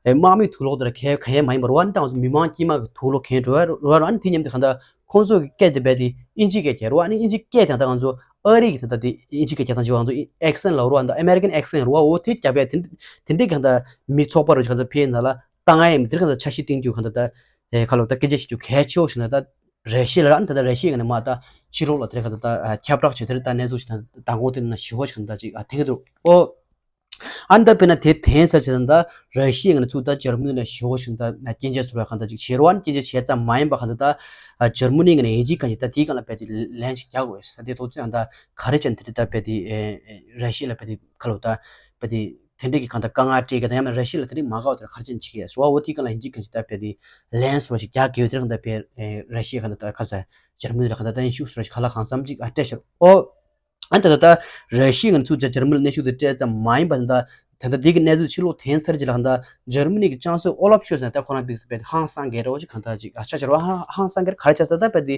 དམག་མིའི་དུག་ལོག་དེ་ལ་གལ་གང་ཡང་མ་ཡིན་པ་རེད་བ། ཨ་ནི་ད་ང་ཚོ་མི་མང་དཀྱུས་མ་གི་དུག་ལོག་གང་འགྲོ་བ་རེད་བ། ཨ་ནི་དེ་མཉམ་དུ་གང་ལྟར་ཁོང་ཚོ་གི་སྐད་དེ་རྦད་དེ་ཨིན་ཇི་སྐད་རྒྱག་རེད་བ། ཨ་ནི་ཨིན་ཇི་སྐད་དེ་ད་ང་ཚོ་ ཨ་རི་གི་ད་ལྟ་དེ་ཨིན་ཇི་གི་རྒྱག་སྟངས་ཅིག་ཡོད། ང་ཚོ་ཨེག་སེན་ལབ་རོགས་ཨ་ད་ཨ་མེ་རི་ཀན་ཨེག་སེན་རོགས་འོ་དེ་རྒྱག་པའི་དེ་དེ་འདྲའི་གང་ལྟར་མི་ཚོགས་པ་རོགས་གང་ལྟར་ཕེབས་ན་ལ་བཏང་ཨེ་མི་དེར་གང་ལྟར་འཆར་གཞི་བཏིང་རྒྱུ་གང་ལྟར་ད་ཨེ་ཁ་ལོ་ད་སྐད་ཆ་བཤད་རྒྱུ་གལ་ཆེ་བོ་ཞིག་ན་ད་རེ་ཤི་ལ་ཨ་ད་ད་རེ་ཤི་ཡི་ངང་ནས་མ་ད་ཕྱི་ལོགས་ལ་དེར་གང་ལྟར་ད་ཁྱབ་བསྒྲགས་བྱས་དེར་ད་གནས་ཚུལ་ཞིག་ད་མདང་དགོང་དེ་ན་ཞི་བོ་ཞིག་གང་ལྟར་ཅིག་ཐེངས་འདུག་ཨོ། ཨ་ནི་ད་དཔེར་ན་དེ་དེང་སང་ཆ་ད་ད་ར་ཤི་ཡའི་ངོས་ནས་ཚུར་ད་འཇར་མ་ནི་ལ་ཞེ་པོ་ཞིག་ད་སྐྱོན་བརྗོད་ཟེར་བ་གང་ལྟར་ཅིག་བྱེད་རོགས་ཨ་ནི་སྐྱོན་བརྗོད་བྱས་ཙམ་མ་ཡིན་པ་གང་ལྟར་ད་འཇར་མ་ནི་ངོས་ནས་ཡིན་གཅིག་གང་ཅིག་ད་དེའི་སྒང་ལ་དཔེ་དེ་ལན་ཞིག་རྒྱག་དགོས་ས་དེ་ཐོག་ཚོད་ཨ་ད་ག་རེ་བྱས་ནས་དེ་ད་དཔེ་དེ་ར་ཤི་ཡ་ལ་དཔེ་དེ་ཁ་ལོ་ད་དཔེ་དེ་དེ་འདྲས་ཀྱི་གང་ལྟར་དཀའ་ངལ་སྤྲད་གི་ད་ཡང་ན་ར་ཤི་ཡ་ལ་དེ་འདྲས་མ་དགའ་བ་དེ་ག་རེ་བྱས་ནས་བྱེད་ཀྱི་ཡ་ཟེར་བ་འོ་དེའི་སྒང་ལ་ཡིན་གཅིག་གང་ཅིག་ད་དཔེ་དེ་ལན་ཟེར་བ་ཞིག་རྒྱག་དགོས་དེ་གང་ལྟར་དཔེ་ར་ཤི་ཡ་གང་ལྟར་ད་ག་ས་འཇར་མ་ནི་ལ་གང་ལྟར་ད་ཡིན་ཤུགས་ཟེར་བ་ཞིག་ག་ལ་གང་འཚམ་ཅིག་ཨ་སྤྲད་ཤར་ཨོ། ཨ་ནི་ད་ལྟ་ད་ར་ཤི་ཡའི་ངོས་ནས་ཚུར་འཇར་མ་ནི་ལ་གནོན་ཤུགས་དེ་སྤྲད་ཙམ་མ་ཡིན་པ་ད་ད་ལྟ་དེ་གི་གནས་ཚུལ་ཕྱི་ལོགས་ཐོན་ཚར་རྗེས་ལ་གང་ལྟར་འཇར་མ་ནི་གི་ཅང་སུའུ་ཨོ་ལབ་ཤོལ་ཟེར་ད་ཁོ་རང་དེ་དཔེ་ཧང་སང་གི་རེད་བ་ཅིག་གང་ལྟར་ཅིག་ཨ་ཆ་ཆ་རེད་བ་ཧང་སང་གི་རེད་ག་རེ་བྱས་ཟེར་ད་དཔེ་དེ་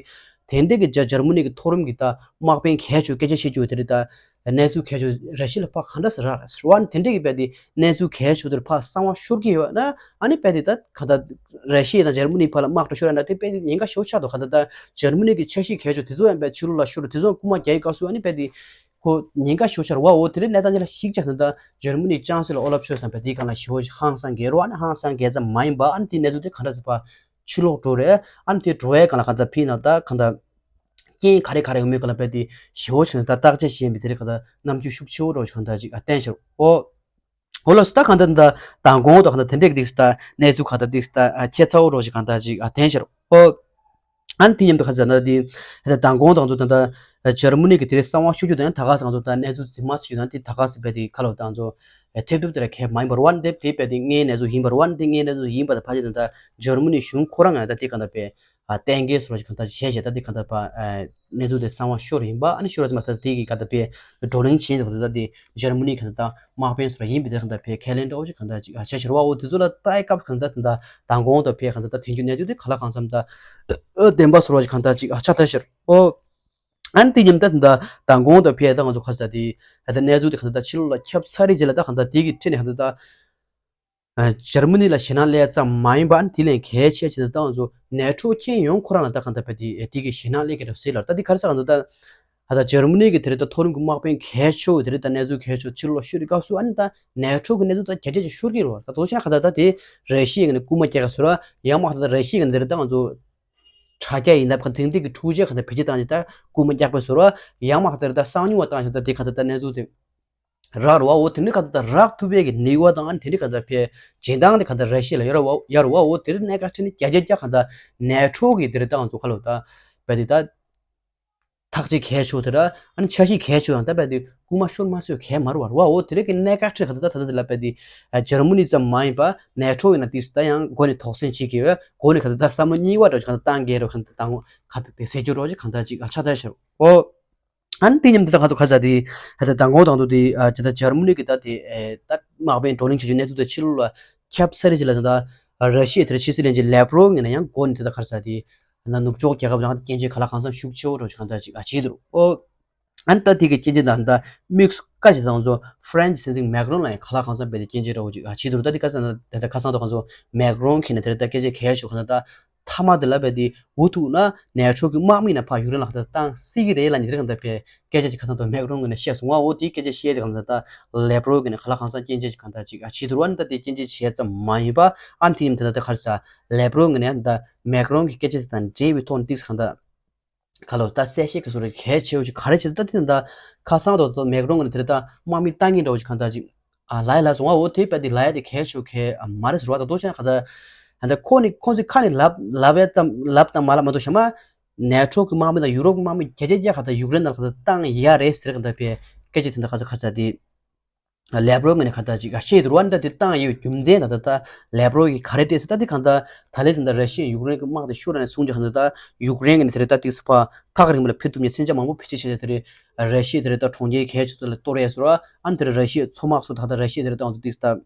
དེ་འདྲས་ཀྱི་འཇར་མ་ནི་གི་མཐོ་རིམ་གྱི་ད་དམག་དཔོན་གལ་ཆེ་སྐད་ཆ་བཤད་རྒྱུ་དེ་རེད་ད་གནས་ཚུལ་གལ་ཆེ་ར་ཤི་ཡ་ལ་ཕར་གང་འདྲ་ཟེར་ར་རེད་ཟེར་བ་ནི་དེ་འདྲས་ཀྱི་དཔེ་དེ་གནས་ཚུལ་གལ་ཆེ་དེར་ཕར་གསང་བ་ཤོར་གྱི་ཡོད་ན་ཨ་ནི་དཔེ་དེ་ད་གང་ལྟར་ར་ཤི་ཡ་དང་འཇར་མ་ནི་བར་ལ་དམག་གྲ་ཤོར་ཡ་ན་དེ་དཔེ་དེ་ཉེན་ཁ་ཞེ་པོ་ཆགས་འདུག་གང་ལྟར་ད་འཇར་མ་ནི་གི་འཆར་གཞི་གལ་ཆེ་དེ་ཚོ་ཡང་དཔེ་ཕྱི་ལོགས་ལ་ཤོར་དེ་ཚོ་རྐུ་མ་རྒྱག་ཡའི་སྐབས་སུ་ཨ་ནི་དཔེ་དེ་ཁོ་ཉེན་ཁ་ཞེ་པོ་ཆགས་རེད་བ་འོ་དེ་རིང་གནས་སྟངས་ཅིག་ལ་གཞིགས་བྱས་ན་ད་འཇར་མ་ནི་ཅང་སི་ལར་ཨོ་ལབ་ཤོལ་ཟེར་བ་དེའི་སྒང་ལ་ཞེ་པོ་ཧང་སང་གི་རེད་བ་ཨ་ནི་ཧང་སང་གི་ཙམ་མ་ཡིན་པ་ཨ་ནི་དེའི་གནས་ཚུལ་དེ་གང་འདྲ་ཟེར་བ་ཕྱི་ལོགས་འགྲོ་རེད་ཨ་ནི་དེ་འགྲོ་བའི་སྒང་ལ་གང་ལྟར་ཕིན་ན་ད་གང་ལྟར། རྐྱེན་ག་རེ་ག་རེ་ཡོང་མེད་སྐོར་ལ་དཔེ་དེ་ཞེ་པོ་ཞིག་ད་བརྟག་དཔྱད་བྱེད་པའི་དེ་རིང་གང་ལྟར་རྣམ་འགྱུར་ཤུགས་ཆེ་བོ་རོ་ཞིག་གང་ལྟར་ཅིག་ཨ་བསྟན་ཤར་ཨོ། ཨོ་ལགས་སོ་ད་གང་ལྟར་ད་མདང་དགོང་དང་གང་ལྟར་དེ་འདྲས་ཀྱི་ཏིག་ད་གནས་ཚུལ་གང་ལྟར་ཏིག་ད་ཁྱད་མཚར་བོ་རོ་ཞིག་གང་ལྟར་ཅིག་ཨ་བསྟན་ཤར་ཨོ། ཨ་ནི་དེ་མཉམ་དུ་ག་ཟེར་ན་དེ་ད་མདང་དགོང་དང་ཚོ་ད་ད་འཇར་མ་ནི་གི་དེ་རིང་གསང་བ་ཤོར་རྒྱུ་དང་ད་ག་ས་གང་ཚོ་ད་གནས་ཚུལ་རྫུན་མ་ཞིག་དང་དེ་ད་ག་ས་དཔེ་དེ་ཁ་ལོ་ད་ཚོ་ཐེབས་གྲུབ་དེ་ལ་གལ་མ་ཡིན་པར་བ་ནི་དེ་དེ་དཔེ་དེ་ངའི་གནས་ཚུལ་ཡིན་པར་བ་ནི་དེ་ངའི་གནས་ཚུལ་ཡིན་པ་དང་ཕལ་ཆེར་ད་ད་འཇར་མ་ནི་གཞུང་ཁོ་རང་ང་ད་དེ་གང་ལྟར་དཔེ། ཨ་གཏན་འཁེལ་སོགས་ཀྱི་གང་ལྟར་བྱས་བྱས་ད་འདི་གང་ལྟར་པ་ཨ་གནས་ཚུལ་དེ་གསང་བ་ཤོར་ཡིན་པ་ཨ་ནི་ཤོར་བ་ཙམ་མ་ཟད་དེ་གི་གང་ལྟར་པའི་བགྲོ་གླེང་བྱས་འདུག་ད་ལྟ་དེ་འཇར་མ་ནི་གང་ལྟར་དམག་དཔོན་སོགས་ཡིན་པའི་དེ་གང་ལྟར་པའི་ཁས་ལེན་འདྲ་བོ་ཅིག་གང་ལྟར་ཅིག་ཨ་བྱས་ཕྱིར་བ་འོ་དེ་ཚོ་ལ་ལྟ་ཡི་སྐབས་གང་ལྟར་ད་ལྟ་མདང་དགོང་དང་ཕའི་གང་ལྟར་ད་དེང་རྒྱུ་གནས་ཚུལ་དེ་ག་ལ་གང་འཚམ་ད་ཨ་བདེན་པ་སོགས་ཅིག་གང་ལྟར་ཅིག་ཨ་ཆགས་ཐལ་ཕྱིར་འོ། ཨ་ནི་དེ་མཉམ་ད་ད་ལྟ་མདང་དགོང་དང་ཕའི་ད་ང་ཚོ་ག་ས་དེ་ད་ལྟ་གནས་ཚུལ་དེ་གང་ལྟར་ད་ཕྱི་ལོགས་ལ་ཁྱབ་ཚར་རེད་རྗེས་ལ་ད་གང་ལྟར་དེ་གི་ཁྲིད་ནས་གང་ལྟར་ད། ཨ་འཇར་མ་ནི་ལ་ཞེད་སྣང་སླེབས་ཙམ་མ་ཡིན་པ་ཨ་ནི་དེ་ལས་གལ་ཆེ་ཆེ་ད་ང་ཚོ་ནེ་ཊོ་མཁྱེན་ཡོང་ཁོ་རང་ལ་ད་གང་ལྟར་བས་དེ་དེ་གི་ཞེད་སྣང་སླེབས་ཀྱི་རེད་ཟེར་ལ་ད་དེ་ག་རེ་ཟེར་གང་ལྟར་ད་ད་འཇར་མ་ནི་གི་དེ་རེད་ད་མཐོ་རིམ་གྱི་དམག་དཔོན་གལ་ཆེ་བོ་དེ་རེད་ད་གནས་ཚུལ་གལ་ཆེ་བོ་ཕྱིར་ལོག་ཤོད་དུས་སྐབས་སུ་ཨ་ནི་ད་ནེ་ཊོ་གི་གནས་ཚུལ་ད་རྒྱ་ཆེ་ཆེ་ཤོར་གྱི་རེད་བ། ད་དོ་ཆེ་ན་གང་ལྟར་ད་དེ་ར་ཤི་ཡའི་ངོས་ནས་རྐུ་མ་རྒྱག་ག་ཟེར་བ་ཡང་མ་གང་ལྟར་ར་ཤི་ཡའི་ངོས་ནས་དེ་རེད་ད་ང་ཚོ་དྲ་རྒྱ་ཡིན་ན་གང་དེང་དུས་ཀྱི་འཕྲུལ་ཆས་གང་ལྟར་བེད་སྤྱོད་བཏང་རྗེས་ད་རྐུ་མ་རྒྱག་པའི་ཟེར་བ་ཡང་མ་གང་ལྟར་ད་གསང་མྱུལ་བ་བཏང་རྗེས་ད་དེ་གང་ལྟར་ད་གནས་ཚུལ་དེ། རག་རུ་བ་འོ་དེ་འདྲའི་ཁ་ཐུག་ད་རག་ཐུབ་པའི་གི་ནུས་པ་དང་ཨ་ནི་དེ་འདྲའི་ཁ་ཐུག་ད་ཕའི་སྦྱིན་བདག་དེ་ཁ་ཐུག་ད་ར་ཤི་ཡ་ལ་ཡོད་ར་བ་ཡོད་ར་བ་འོ་དེ་རིང་གནད་འགག་ཆེ་ནི་བརྒྱ་ཆ་བརྒྱ་ཁ་ཐུག་ད་ནེ་ཊོ་གི་དེ་རིང་ད་ང་ཚོ་ཁ་ལོ་ད་བས་དེ་ད་ཐག་གཅིག་གལ་ཆེ་དེ་ར་ཨ་ནི་འཆར་གཞི་གལ་ཆེ་ཡང་ད་བས་དེ་རྐུ་མ་ཤོར་མ་སོས་གལ་མ་རུ་བ་རུ་བ་འོ་དེ་རིང་གི་གནད་འགག་ཆེ་ཁ་ཐུག་ད་ད་ད་དེ་ལ་བས་དེ་འཇར་མ་ནི་ཙམ་མ་ཡིན་པ་ནེ་ཊོ་ཡིན་ན་དེ་ད་ཡང་འགོ་ནས་དོགས་ཟོན་བྱེད་ཀྱི་ཡོད་འགོ་ནས་ཁ་ཐུག་ད་བསམ་བློ་གཉིས་པ་འདྲ་ཅིག་ཁ་ཐུག་བཏང་གལ་རུ་ཁ་ཐུག་ད་ཁ་ཐུག་དེ་ཟེར་རྒྱུ་རོ་ཅིག་གང་ད་ཅིག་ཨ་ཆགས་ད་ཤར་འོ། ཨ་ནི་དེ་མཉམ་དུ་ད་ང་ཚོ་ཁ་ས་དེ་ད་ལྟ་མདང་དགོང་དང་དུ་དེ་ཨ་ཇི་ལྟར་འཇར་མ་ནི་གི་ད་དེ་ཨེ་ད་དམག་དཔོན་བགྲོ་གླེང་བྱེད་རྒྱུ་གནས་ཚུལ་དེ་ཕྱི་ལོགས་ལ་ཁྱབ་ཚར་རེད་ཅེས་ལ་ད་ལྟ་ར་ཤི་ཡའི་དེར་ཕྱི་སྲིད་བློན་ཆེན་ལེབ་རོ་ངོས་ནས་ཡང་འགོ་ནས་དེ་ད་ཁ་ས་དེ་ན་ནུབ་ཕྱོགས་རྒྱལ་ཁབ་རང་སྐྱོན་བརྗོད་ག་ལ་གང་འཚམ་ཤུགས་ཆེ་བོ་འགྲོ་ཞིག་གང་ལྟར་ཅིག་ཨ་བྱེད་འདུག་ཨོ། ཨ་ནི་ད་དེ་གི་སྐྱོན་བརྗོད་དང་ད་དམིགས་སུ་བཀར་ཅིག་དང་ཚོ་ཧྥ་རན་སི་སྲིད་འཛིན་མེག་རོན་ལ་ཡང་ག་ལ་གང་འཚམ་རྦད་དེ་སྐྱོན་བརྗོད་འདྲ་བོ་ཅིག་ཨ་བྱེད་འདུག་ད་དེ་ཁ་ས་ན་དེ་ད་ཁ་སང་དུ་གང་ཚོ་མེག་རོན་གྱིས་ནས་དེ་ད་སྐད་ཆ་གལ་ཆེ་བོ་གང་ལྟར་ད། མཐའ་མ་དེ་ལ་བས་དེ་འུ་ཐུག་ན་ནེ་ཊོ་གི་དམག་མི་རྣམས་ཕར་ཡུཀ་རེན་ལ་ཁ་ཐུག་བཏང་སྲིད་ཀྱི་རེད་ལབ་ནས་དེ་རིང་གང་ལྟར་བས་སྐད་ཆ་ཅིག་ཁ་སང་དུ་མེག་རོན་གྱིས་ནས་བཤད་སོང་བ་འོ་དེའི་སྐད་ཆ་བཤད་དེ་གང་ལྟར་ད་ལེབ་རོ་གྱིས་ནས་ག་ལ་གང་འཚམ་སྐྱོན་བརྗོད་ཅིག་གང་ལྟར་ཅིག་ཨ་བྱེད་འདུག་ར། ཨ་ནི་ད་དེ་སྐྱོན་བརྗོད་བྱས་ཙམ་མ་ཡིན་པ་ཨ་ནི་དེ་ཡིན་ད་ད་ག་རེ་ཟ་ལེབ་རོ་གྱིས་ནས་ད་མེག་རོན་གྱི་སྐད་ཆ་དེ་དང་འབྲེལ་བའི་ཐོག་ནས་ཏིག་གང་ལྟར་ག་ལོ་ད་གསལ་བཤད་ཀྱི་བཟོ་འདྲ་གལ་ཆེ་བོ་ཅིག་ག་རེ་བྱེད་ད་དེ་ད་ཁ་སང་དུ་མེག་རོན་གྱིས་ནས་དེ་ད་དམག་མི་བཏང་མཁན་འདྲ་བོ་ཅིག་གང་ལྟར་ཅིག་ཨ་ལབ་ཡ་ལབ་སོང་བ་འོ་དེ་བས་དེ་ལབ་ཡ་དེ་གལ་ཆེ་གལ་ཨ་མ་རེད་ཟེར་བ་ད་དོ་ཅན་ག་ད་ད་ཁོ་ནི་ཁོ་ཚོའི་ཁ་ནས་ལབ་ལབ་ཡ་ཙམ་ལབ་དང་མ་ལབ་མ་གཏོགས་ཤ་མ་ནེ་ཊོ་གི་དམག་མི་དང་ཡུ་རོབ་གི་དམག་མི་བརྒྱ་ཆ་བརྒྱ་ག་ད་ཡུཀ་རེན་ནང་ག་ད་བཏང་ཡ་རེད་ཟེར་ག་ད་བས་སྐད་ཆ་དེ་འདྲ་ག་ཚོད་ག་ཚོད་དེ་ལེབ་རོ་ངོས་ནས་ག་ད་ཅིག་ཨ་བཤད་འདུག་ར། ཨ་ནི་ད་དེ་བཏང་ཡོད་རྒྱུ་མཚན་ད་ད་ད་ལེབ་རོ་གིས་ག་རེ་བལྟས་ཟེར་ད་དེ་གང་ད་ད་ལས་དེ་འདྲ་ར་ཤི་ཡ་ཡུཀ་རེན་གི་དམག་དེ་ཤོར་ནས་སོང་ཅིག་གང་ད་ད་ཡུཀ་རེན་གྱིས་ནས་དེ་རེད་ད་ཏིག་སི་ཕ་ཐག་རིང་པོ་ལ་ཕེབས་ཐུབ་མཁན་མཚོན་ཆ་མང་པོ་བེད་སྤྱོད་བྱས་ཏེ་དེ་རེད། ར་ཤི་ཡ་དེ་རེད་ད་གྲོང་ཁྱེར་གལ་ཆེ་ཚོ་ལ་གཏོར་ཡས་ཟེར་བ། ཨ་ནི་དེ་རེད་ར་ཤི་ཡའི་མཚོ་དམག་སོགས་ད་ལྟ་ར་ཤི་ཡ་དེ་རེད་ད་ང་ཚོ་ཏིག་སི་ད་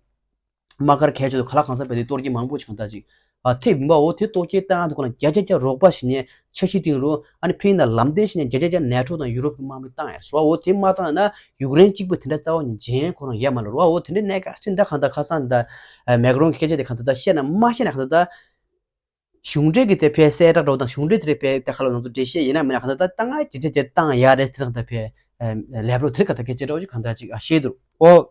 དམག་སྒར་གལ་ཆེ་ཚོ་ག་ལ་གང་འཚམ་བས་དེ་གཏོར་རྒྱུ་མང་པོ་ཞིག་གང་ད་ཅིག་ཨ་ཐེབས་ཡིན་པ་འོ་དེ་གཏོར་རྒྱུ་བཏང་དུས་ཁོ་ན་བརྒྱ་ཆ་བརྒྱ་རོགས་པ་ཞིག་ནས་འཆར་གཞི་བཏིང་རུང་ཨ་ནི་ཕིན་ན་ལམ་སྟོན་ཞིག་ནས་བརྒྱ་ཆ་བརྒྱ་ནེ་ཊོ་དང་ཡུ་རོབ་ཀྱི་དམག་མི་བཏང་ཡ་ཟེར་བ་འོ་དེ་མ་བཏང་ན་ཡུཀ་རེན་གཅིག་པུ་དེ་འདྲ་རྩ་བ་ནས་འཇོན་ཁོ་རང་ཡོད་མ་རེད་བ། འོ་དེ་འདྲའི་གནད་འགག་ཅིག་འདྲ་གང་ད་ཁ་སང་ད་མེག་རོན་གྱི་སྐད་ཆ་དེ་གང་ད་ད་བཤད་ན་མ་བཤད་ན་གང་ད་ད། གཞུང་འབྲེལ་གྱི་དེ་ཕའི་གསལ་བསྒྲགས་འདྲ་བོ་དང་གཞུང་འབྲེལ་དེ་རེད་ཕའི་དེ་ཁ་ལོ་ང་ཚོ་འགྲེལ་བཤད་ཡིན་ན་མིན་ན་གང་ལྟར་ད་ལྟ་ང་རྒྱུ་ཆ་རྒྱུ་བཏང་ཡ་རེད་ཟེར་གང་ལྟར་ཕའི་ ལས་པ་རོ་དེ་ག་ད་སྐད་ཆ་འདྲ་བོ་ཅིག་གང་ལྟར་ཅིག་བཤད་འདུག་ཨོ།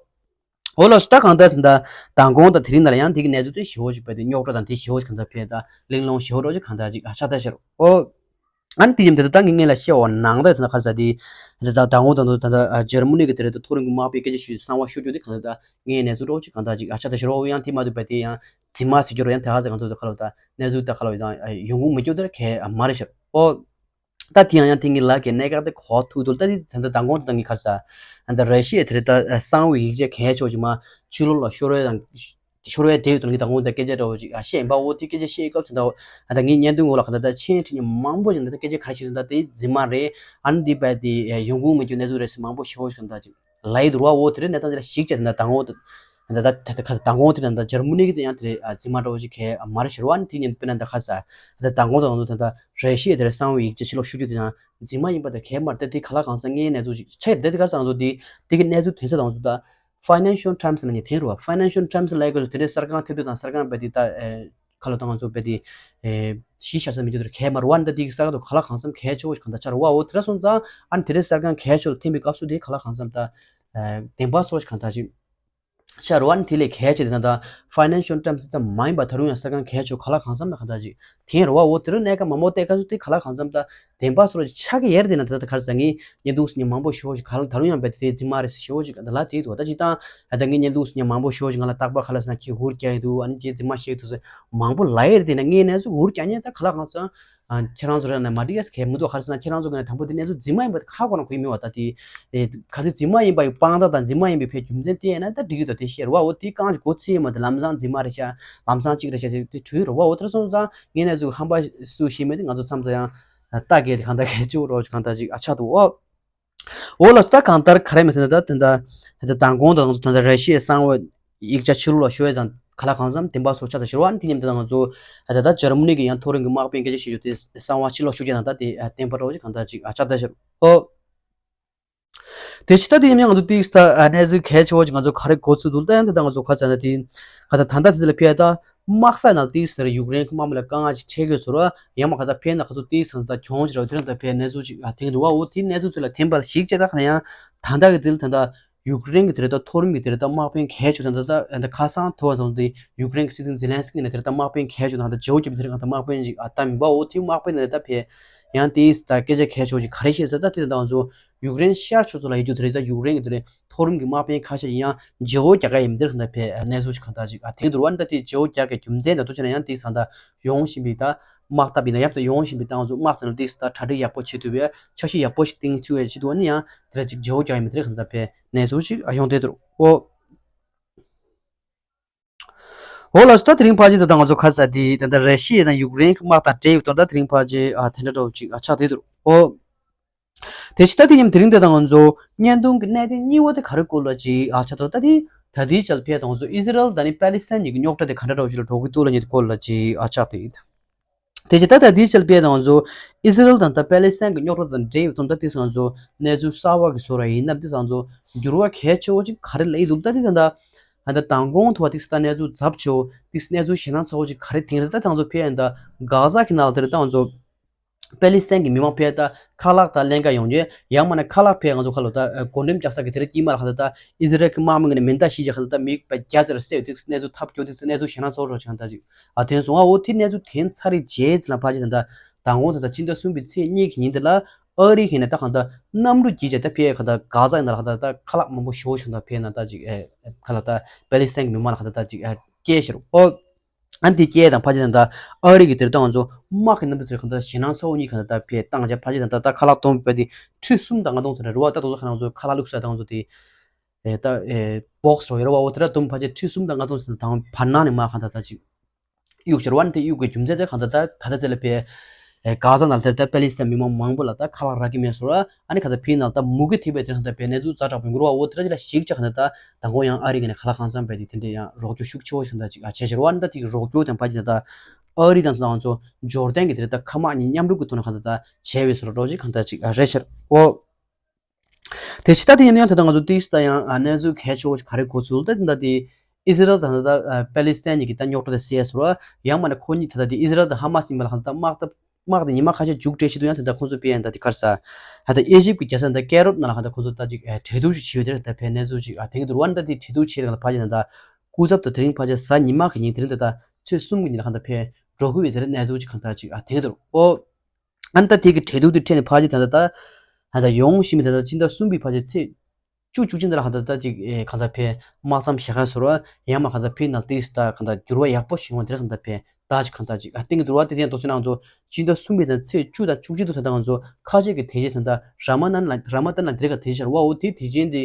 ཨོ་ལགས་སོ། ད་གང་ལྟར་ད་མདང་དགོང་དང་དེ་རིང་ནང་ལ་ཡང་དེ་གི་གནས་ཚུལ་དེ་ཞེ་བོ་ཅིག་བས་དེ་རྙོག་དྲ་དང་དེ་ཞེ་བོ་ཅིག་གང་ལྟར་བས་ད་གླེང་སློང་ཞེ་བོ་འདྲ་བོ་ཅིག་གང་ལྟར་ཅིག་ཆགས་བསྡད་ཤག་ཨོ། ཨ་ནི་དེ་ཡིན་དེ་ད་ངས་ངས་ལ་བཤད་འོ་ནང་ད་ད་ག་ས་དེ་ད་ད་དང་འོ་དང་དུ་ད་ད་འཇར་མ་ནི་གི་དེ་རེད་ད་མཐོ་རིམ་གི་དམག་དཔེ་སྐད་ཆ་ཞུས་གསང་བ་ཤོར་རྒྱུ་དེ་གང་ལྟར་ད་ངས་གནས་ཚུལ་འདྲ་བོ་ཅིག་གང་ལྟར་ཅིག་ཨ་ཆགས་བསྡད་ཤག་རོ། ཡང་དེ་མ་གཏོགས་པ་དེ་ཡང་རྫུན་མ་ཟེར་རྒྱུ་རོ་ཡང་དེ་ག་ས་གང་ཚོ་ད་ག་ལ་ད་གནས་ཚུལ་ད་ག་ལ་ཡང་ཡོང་གི་མི་འདུག་ད་གལ་མ་རེད་ཤག་ཨོ། ད་དེ་ཡང་ཡང་དེ་ངའི་ལག་གི་གནད་འགག་དེ་གོ་ཐུག་འདུག་ད་དེ་ད་ལྟ་མདང་དགོང་དང་ངའི་ཁར་ས་ད་ར་ཤི་ཡའི་དེ་རེད་ད་གསང་བའི་ཡིག་ཆ་གལ་ཆེ་བོ་ཅིག་མ་ཕྱི་ལོགས་ལ་ཤོར་བའི་དང་ཤོར་བའི་འབྲེལ་ཡོད་དང་ངའི་མདང་དགོང་ད་སྐད་ཆ་འདྲ་བོ་ཅིག་བཤད་ཡིན་པ། འོ་དེ་སྐད་ཆ་བཤད་སྐབས་སུ་ད་ད་ངའི་བརྙན་ཐུང་འོག་ལ་ག་ད་ད་མཆན་བྲིས་ནས་མང་པོ་ཅིག་ད་ད་སྐད་ཆ་ག་རེ་བཤད་ད་ད་དེ་རྫུན་མ་རེད། ཨ་ནི་འདི་བས་དེ་ཡོང་གི་མི་འདུག་གནས་ཚུལ་རེད་ཟེར་མང་པོ་ཤོར་ཞིག་ད་ཅིག་ལབ་ཡི་འདུག་ར། འོ་དེ་རེད་གནས་སྟངས་དེ་ལ་ཞིག་བྱས་ད་ད་འོ་ད་ད་ད་ད་ད་དང་གོང་དེ་ད་ད་འཇར་མ་ནི་གི་དེ་ཡང་དེ་རེད། ཨ་རྫུན་མ་འདྲ་བོ་ཅིག་གལ་མ་རེད་ཤི་རོ། ཨ་ནི་དེ་ཉིན་དཔེར་ན་ད་ཁ་ས་ད་དང་གོང་དང་ད་ད་རེ་ཤི་ཡ་དེ་རེད་གསང་བའི་ཡིག་ཆ་ཕྱི་ལོགས་ཤོར་རྒྱུ་དེ་ཡང་རྫུན་མ་ཡིན་པ་དེ་གལ་མ་རེད། ད་དེ་ག་ལ་གང་ཟག་ངའི་གནས་ཚུལ་ཅིག་ཆགས་ཡོད་དེ་ག་ལ་གང་ཟག་དེ་དེ་གི་གནས་ཚུལ་དོན་ཚན་དང་ཚོ་ད་Financial Times་ལ་ཉིན་ཐེངས་རུ་བ་Financial Times་ལ་ཡི་གོ་དེ་འདྲའི་གསར་ཁང་ཐེབས་དུས་དང་གསར་ཁང་བས་དེ་ད་ཁ་ལོ་དང་ང་ཚོ་བས་དེ་གཞི་བཞག་ས་མི་འདུག་དེར་གལ་མ་རུ་བ་འདི་དེ་གི་གསར་ཁང་དུ་ག་ལ་གང་འཚམ་གལ་ཆེ་བོ་ཞིག་གང་ད་ཆ་རུ་བ། འོ་དེ་འདྲ་སོང་ཙང་ཨ་ནི་དེ་འདྲའི་གསར་ཁང་གལ་ཆེ་བོ་ལ་ཐེབས་པའི་སྐབས་སུ་དེ་ག་ལ་གང་འཚམ་ད་བདེན་པ་སོགས་ཤིག་གང་ད་ཅིག་ཤར་བ་ནི་དེ་ལས་གལ་ཆེ་དེ་ན་ད་Financial Times་ཙམ་མ་ཡིན་པ་ད་རུང་ཡང་གསར་ཁང་གལ་ཆེ་ག་ལ་གང་འཚམ་ན་གང་ད་ཅིག་དེ་རུ་བ། འོ་དེ་རུ་གནས་ཀ་མ་མོ་བལྟས་ཀ་སུ་དེ་ག་ལ་གང་འཚམ་ད་བདེན་པ་སོགས་ཆགས་ཀྱི་ཡར་དེ་ན་ད་ད་གར་ས་ངས་ཉེ་འདུག་སུ་ཉེ་མང་པོ་ཞེ་བོ་ཞིག་ག་ལ་ད་རུང་ཡང་བལྟས་དེ་རྫུན་མ་རེད་ཞེ་བོ་ཞིག་ག་ད་ལ་དེ་དུ་ད་ཅི་ད་ད་ངས་ཉེ་འདུག་སུ་ཉེ་མང་པོ་ཞེ་བོ་ཞིག་ང་ལ་རྟག་པ་ག་ལ་ས་ན་ཁྱི་ཧུར་རྒྱག་ཡི་འདུག་ཨ་ནི་ཁྱི་རྫུན་མ་བཤད་འདུག་ཟེར་མང་པོ་ལ་ཡར་དེ་ན་ངས་ནས་སུ་ཧུར་རྒྱག་ཉེ་ད་ག་ལ་གང་འཚམ། ཨ། ཁྱེད་རང་ཚོ་རེ་ན་མ་འགྲིག་ཡས་གལ་མི་འདུག་ག་རེ་ཟེར་ན་ཁྱེད་རང་ཚོ་གི་ནས་དང་པོ་དེ་གནས་ཚུལ་རྫུན་མ་ཡིན་པ་དེ་ཁ་གོ་ན་གོ་ཡི་མེད་བ། ད་དེ་ཨེ་ག་ཚོད་རྫུན་མ་ཡིན་པ་ཡི་དཔང་རྟགས་དང་རྫུན་མ་ཡིན་པའི་ཕའི་རྒྱུ་མཚན་དེ་ཡིན་ན་ད་འགྲིག་གི་འདུག་དེ་བཤད་རོ་བ། འོ་དེ་རྐང་གི་གོ་ཚིག་ཡིན་མ་དེ་ལམ་སང་རྫུན་མ་རེད་ཤག་ལམ་སང་གཅིག་རེད་ཤག་དེ་དེ་བྲུས་རོ་བ། འོ་དེ་སོང་ཙང་ངས་གནས་ཚུལ་ཧམ་པ་སུ་ཤེས་མེད་དེ་ང་ཚོ་མཚམས་ཚ་ཡང་ལྟ་གལ་དེ་གང་ལྟར་གལ་ཆེ་བོ་རོ་གང་ལྟར་ཅིག་ཨ་ཆགས་འདུག་འོ། འོ་ལགས་སོ། ད་གང་ལྟར་ག་རེ་མི་ཚེ་ད་ད་ད་ད་དང་གོང་དང་ད་ད་ར་ཤི་ཡའི་གསང་བ་ཡིག་ཆ་ཕྱི་ལོགས་ལ་ཤོར་ཡ་དང་ག་ལ་གང་འཚམ་བདེན་པ་སོགས་ཆགས་ད་ཤི་རོ། ཨ་ནི་དེ་མཉམ་དུ་ད་ང་ཚོ་ད་ད་འཇར་མ་ནི་གི་ཡང་མཐོ་རིམ་གི་དམག་དཔོན་སྐད་ཆ་བཤད་རྒྱུ་དེ་གསང་བ་ཕྱི་ལོགས་ཤོར་རྒྱུ་དང་ད་དེ་བདེན་པ་འདྲ་བོ་ཅིག་གང་ལྟར་ཅིག་ཨ་ཆགས་ད་ཤི་རོ། ཨོ། དེ་ཕྱི་ད་དེ་ཡིན་ཡང་ང་ཚོ་ཏིག་ད་གནས་ཚུལ་གལ་ཆེ་བོ་ཅིག་ང་ཚོ་ག་རེ་གོ་ཚུལ་འདུག་ད་ཡང་དེ་ད་ང་ཚོ་ག་ཚ་ན་དེ་ག་ད་ད་ད་དེ་ལ་ཕེ་ད། དམག་ས་ནང་ཏིས་ཟེར་ཡུཀ་རེན་གྱི་དམག་མི་ལ་དཀའ་ངལ་ཅིག་འཕྲད་དགོས་ཚོར་བ་ཡང་མ་ག་ད་ཕན་ན་ག་ཚོད་ཏིས་ཟེར་ད་གྱོང་ཅིག་ར་དེ་རིང་ད་ཕན་གནས་ཚུལ་ཅིག་ཨ་ཐེངས་འདུག་བ། འོ་དེ་གནས་ཚུལ་དེ་ལ་ཐེན་པ་ལ་ཞིག་བྱས་ད་ག་ན་ཡང་ད་ལྟ་གི་དེ་ལ་ད་ལྟ་ཡུཀ་རེན་གྱི་དེ་རེད་ད་མཐོ་རིམ་གྱི་དེ་རེད་ད་དམག་དཔོན་གལ་ཆེ་ད་ད་ད་ཁ་སང་ཐོ་བ་སོང་དེ་ཡུཀ་རེན་གྱི་སྲིད་འཛིན་ཛེ་ལན་སི་ཀི་ནས་དེ་རེད་ད་དམག་དཔོན་གལ་ཆེ་ད་ད་ཇེའོ་རྒྱབ་དེ་རེད་ད་དམག་དཔོན་ཅིག་ཨ་ད་མིན་པ། འོ་དེ་དམག་དཔོན་ནས་ད་ཕན་ཡང་ཏིས་ད་སྐད་ཆ་གལ་ཆེ་ཅིག་ག་རེ་བཤད་ཟེར་ད་དེ་ད་ང་ཚོ་ཡུཀ་རེན་ཤར་ཕྱོགས་ཚོ་ལ་ཡོད་རྒྱུ་དེ་རེད་ད་ཡུཀ་རེན་གྱི་དེ་རེད། མཐོ་རིམ་གྱི་དམག་དཔོན་ཁ་ཤས་ཡིན་ཡང་ཇེའོ་རྒྱ་གར་ཡིན་མི་དེར་ཁ་ད་ཕེ་གནས་ཚུལ་ཅིག་གང་ལྟར་ཅིག་ཨ་ཐེངས་དུ་རུ་བ་ནི་ད་དེ་ཇེའོ་རྒྱ་གར་གྱི་རྒྱུ་མཚན་ད་དུ་ཆ་ན་ཡང་དེ་ས་ད་ཡོང་བཞིན་པའི་ད་དམག་སྟབས་ཡིན་ན་ཡང་ད་ཡོང་བཞིན་པའི་ཏང་ཚོ་དམག་དང་ལ་དེ་ས་ད་གྲ་སྒྲིག་ཡག་པོ་བྱེད་ཐུབ་པའི་འཆར་གཞི་ཡག་པོ་ཞིག་བཏིང་ཐུབ་པའི་ཆེད་དུ་བ་ནི་ཡང་དེ་ལ་ཅིག་ཇེའོ་རྒྱ་གར་ཡིན་མི་དེར་གང་ལྟར་ཕེ་གནས་ཚུལ་ཅིག་ཨ་ཡོང་དེ་དུ་རུ་ཨོ། འོ་ལགས་སོ། ད་དེ་རིང་ཕལ་ཆེར་ད་ང་ཚོ་ཁ་ས་དེ་ད་ད་ར་ཤི་ཡ་དང་ཡུཀ་རེན་གྱི་དམག་དང་འབྲེལ་ཡོད་དོན་དག་དེ་རིང་ཕལ་ཆེར་ཨ་དེ་འདྲ་འདྲ་བོ་ཅིག་ཨ་ཆགས་དེ་དུ་རུ་ཨོ། དེ་ཕྱི་ད་དེ་ཉིན་དེ་རིང་དེ་དང་ང་ཚོ་བརྙན་ཐུང་གི་གནད་དོན་གཉིས་པ་དེ་ག་རེ་སྐོར་ལ་ཅིག་ཨ་ཆགས་ཐུབ་ད་དེ་ད་དེའི་ཆ་ལ་ཕེ་དང་ང་ཚོ་ཨི་ཟི་རལ་དང་ནི་པེ་ལི་སི་ཐན་གཉིས་ཀྱི་རྙོག་དྲ་དེ་ག་འདྲ་འདྲ་བོ་ཅིག་ལ་འགྲོ་གི་འདུག་ལ་ཉིན་དེ་སྐོར་ལ་ཅིག་ཨ་ཆགས་དེ་ཡིན། དེ་ཕྱི་ད་ད་དེའི་ཆ་ལ་ཕེ་དང་ང་ཚོ་ཨི་ཟི་རལ་དང་ད་པེ་ལི་སི་ཐན་གྱི་རྙོག་དྲ་དང་འབྲེལ་ཡོད་དོན་དག་དེ་ང་ཚོ་གནས་ཚུལ་གསར་པ་གི་བཟོ་ར་ཡིན་ན་དེ་ང་ཚོ་འགྱུར་བ་གལ་ཆེ་བོ་ཅིག་ག་རེ་སླེབས་འདུག་ད་དེ་ད་ད་ད་དང་གོང་ཐོག་དེ་ད་གནས་ཚུལ་ཚབས་ཆེ་བོ་དེ་གནས་ཚུལ་ཞེད་སྣང་ཚ་བོ་ཅིག་ག་རེ་དེང་རེ་ད་ད་ང་ཚོ་ཕེ་ཡང་ད་གྷ་ཟ་གི་ནང་ལ་དེ་རེད་ད་ང་ཚོ། པེ་ལི་སི་ཐན་གྱི་མི་མང་ཕེ་ད་ཁ་ལག་དང་ལེན་ག་ཡོང་རྒྱུ་ཡང་མ་ན་ཁ་ལག་ཕེ་ང་ཚོ་ཁ་ལོ་ད་སྒོ་འགྲེམས་རྒྱག་ས་གི་དེ་རིང་དཀྱིལ་མ་ལ་ཁ་ད་ད་ཨི་ཟི་རལ་གྱི་དམག་མི་ངན་ནས་མེ་མདའ་བཞི་ཅིག་ཁ་ད་ད་མི་བརྒྱ་ཙམ་བསད་དུས་གནས་ཚུལ་ཐབས་སྐྱོ་དུས་གནས་ཚུལ་ཞེད་སྣང་ཚ་བོ་རོ་ཆང་ད་ཅིག་ཨ་དེ་སོང་ཨ། འོ་དེ་གནས་ཚུལ་དེ་ཚར་རེ་རྗེས་ལ་ཕ་ཅིག་ད་ད་དང་འོ་ད་ད་ཕྱི་ཟླ་གསུམ་པའི་ཚེས་གཉིས་ཀྱི་ཉིན་དེ་ལ་ཨ་རི་གི་ནས་ད་གང་ད་གནམ་གྲུ་བརྒྱད་ཅིག་ད་ཕེ་ཁ་ད་གྷ་ཟ་ཡི་ནང་ལ་ཁ་ད་ད་ཁ་ལག་མང་པོ་ཞེ་བོ་ཞིག་ད་ཕེ་ན་ད་ཅིག་ཨེ་ཁ་ལ་ད་པེ་ལི་སི་ཐན་གྱི་མི་མང་ལ་ཁ་ད་ད་ཅིག་ཨེ་སྐྱེལ་ཤེར་ཨོ། ཨ་ནི་དེ་སྐྱེལ་དང་ཕལ་ཆེར་ད་ཨ་རི་གི་དེར་ད་ང་ཚོ་དམག་གི་གནམ་གྲུ་དེར་གང་ལྟར་ཞེད་སྣང་ཚ་བོ་གཉིས་གང་ལྟར་ད་ཕེ་བཏང་བྱས་ཕལ་ཆེར་ད་ད་ཁ་ལག་སྡོམ་པ་དེ་ཁྲི་གསུམ་དང་ལྔ་སྟོང་དེ་འདྲ་རེད་བ། ད་དུང་ཁ་ནང་ཚོ་ཁ་ལག་བླུགས་ས་ད་ང་ཚོ་དེ་ཨེ་ད་ཨེ་བོག་སི་རོ་ཡོད་རེད་བ། འོ་དེ་འདྲ་སྡོམ་ཕལ་ཆེར་ཁྲི་གསུམ་དང་ལྔ་སྟོང་ཟིན་དང་བར་སྣང་ནས་མ་གང་ལྟར་ད་ཅིག་གཡུག་ཤར་བ་ནི་དེ་གཡུག་གི་རྒྱུ་མཚན་དེ་གང་ལྟར་ད་ད་ལྟ་དེ་ལ་ཕེ་ཨེ་གྷ་ཟ་ནང་དེར་ད་པེ་ལི་སི་ཐན་མི་མང་མང་པོ་ལ་ད་ཁ་ལག་རག་གི་མེད་སོང་ར། ཨ་ནི་ག་ད་ཕི་ནང་ད་མུ་གེ་ཐེབས་པའི་དེ་གང་ལྟར་ཕེ་གནས་ཚུལ་ཛ་དྲག་པོ་ཡོང་གི་རེད་བ། འོ་དེ་འདྲ་ཅིག་ལ་ཞིག་ཅིག་གང་ལྟར་ད་དང་པོ་ཡང་ཨ་རི་གི་ནས་ཁ་ལག་གང་འཚམ་པའི་དེ་དེ་འདྲའི་ཡང་རོགས་སྐྱོར་ཤུགས་ཆེ་བོ་ཞིག་ད་ཅིག་ཨ་བྱས་ཤར་བ་ནི་ད་དེ་གི་རོགས་སྐྱོར་དང་ཕལ་ཆེར་ད་ཨ་རི་དང་ད་ང་ཚོ་ཇོར་ཌན་གི་དེ་རེད་ད་མཁའ་དམག་གཉིས་མཉམ་རུབ་ཀྱི་ཐོག་ནས་གང་ལྟར་ད་བྱས་པའི་སོ་ར་རོགས་ཅིག་གང་ལྟར་ཅིག་ཨ་རེད་ཤར་ཨོ། དེ་ཕྱི་ད་དེ་ཡིན་ན་ཡང་ད་ལྟ་ང་ཚོ་ཏིས་ད་ཡང་ཨ་གནས་ཚུལ་གལ་ཆེ་བོ་ཞིག་ག་རེ་གོ་ཚུལ་ད་དེ་ད་དེ་ཨི་ཟི་རལ་དང་ད་ལྟ་པེ་ལི་སི་ཐན་གཉིས་ཀྱི་ད་རྙོག་དྲ་དེ་སེལ་སོང་ར། ཡང་མ་ནས་ཁོ་གཉིས་ད་ལྟ་དེ་ཨི་ཟི་རལ་དང་ཧ་མ་སི་གཉིས་མ་ལ་གང་ལྟར་དམག་འཐབ་ དམག་དེ་ཉི་མ་ཁ་ཤས་མཇུག་སྤྲད་ཆེད་དུ་ཡང་ད་ལྟ་ཁོང་ཚོ་དཔེ་ཡང་ད་དེ་ག་རེ་ཟེར། ད་ལྟ་ཨེ་ཇིབ་ཀྱི་རྒྱལ་ས་ད་ལྟ་ཀེ་རོ་ནང་ལ་ད་ལྟ་ཁོང་ཚོ་ད་ཅིག་ཨ་གྲོས་བསྡུར་ཞིག་བྱེད་ཡོད་དེ། ད་ལྟ་དཔེ་གནས་ཚུལ་ཅིག་ཨ་ཐོན་གྱི་འདུག་ར། ཨ་ནི་ད་དེ་གྲོས་བསྡུར་བྱེད་ཡོད་ད་ལ་ཕལ་ཆེར་ད་ལྟ་སྐུ་ཚབ་དང་དེ་རིང་ཕལ་ཆེར་གཟའ་ཉི་མ་གི་ཉིན་དེ་རིང་ད་ལྟ་ཚེས་གསུམ་གྱི་ཉིན་ལ་གང་ལྟར་ཕར་འགྲོ་གི་ཡོད་དེ་ར། གནས་ཚུལ་ཅིག་གང་ལྟར་ཅིག་ཨ་ཐོན་གྱི་འདུག་ཨོ། ཨ་ནི་ད་དེ་གི་གྲོས་བསྡུར་དེ་འཕྲད་ནས་ཕལ་ཆེར་ད་ལྟ་ད་ད་ཡོང་བཞིན་པའི་ད་ལྟ་སྤྱི་ཟླ་གསུམ་པའི་ཕལ་ཆེར་ཚེས་བཅུ་བཅུ་གཅིག་འདི་ལ་གང་ལྟར་ད་ཅིག་ཨེ་གང་ལྟར་ཕར་དམག་མཚམས་བཞག་ཡ་བཟོ་འདྲ་ཡང་མ་གང་ལྟར་ཕར་ནང་ཏིས་ད་གང་ལྟར་འགྱུར་བ་ཡག་པོ་ཞིག་ཡོང་བ་དེ་ར། གང་ལྟར་ཕར་ད་ཅིག་ཨ་ཐེངས་ཀྱི་འགྱུར་བ་དེ་ཐེངས་ཐོག་ཚད་ནང་ཚོ་སྤྱི་ཟླ་གསུམ་པའི་ད་ཚེས་བཅུ་དང་བཅུ་གཅིག་ཏུ་ད་ལྟ་ང་ཚོ་ཁ་ཆེ་གི་དེ་རྗེས་ད་ལྟ་ར་མ་ནན་ལ་ར་མ་ཏན་ལ་དེ་རིང་ག་དེ་རྗེས་ར་བ་འོ་དེ་དེ་རྗེས་འདི་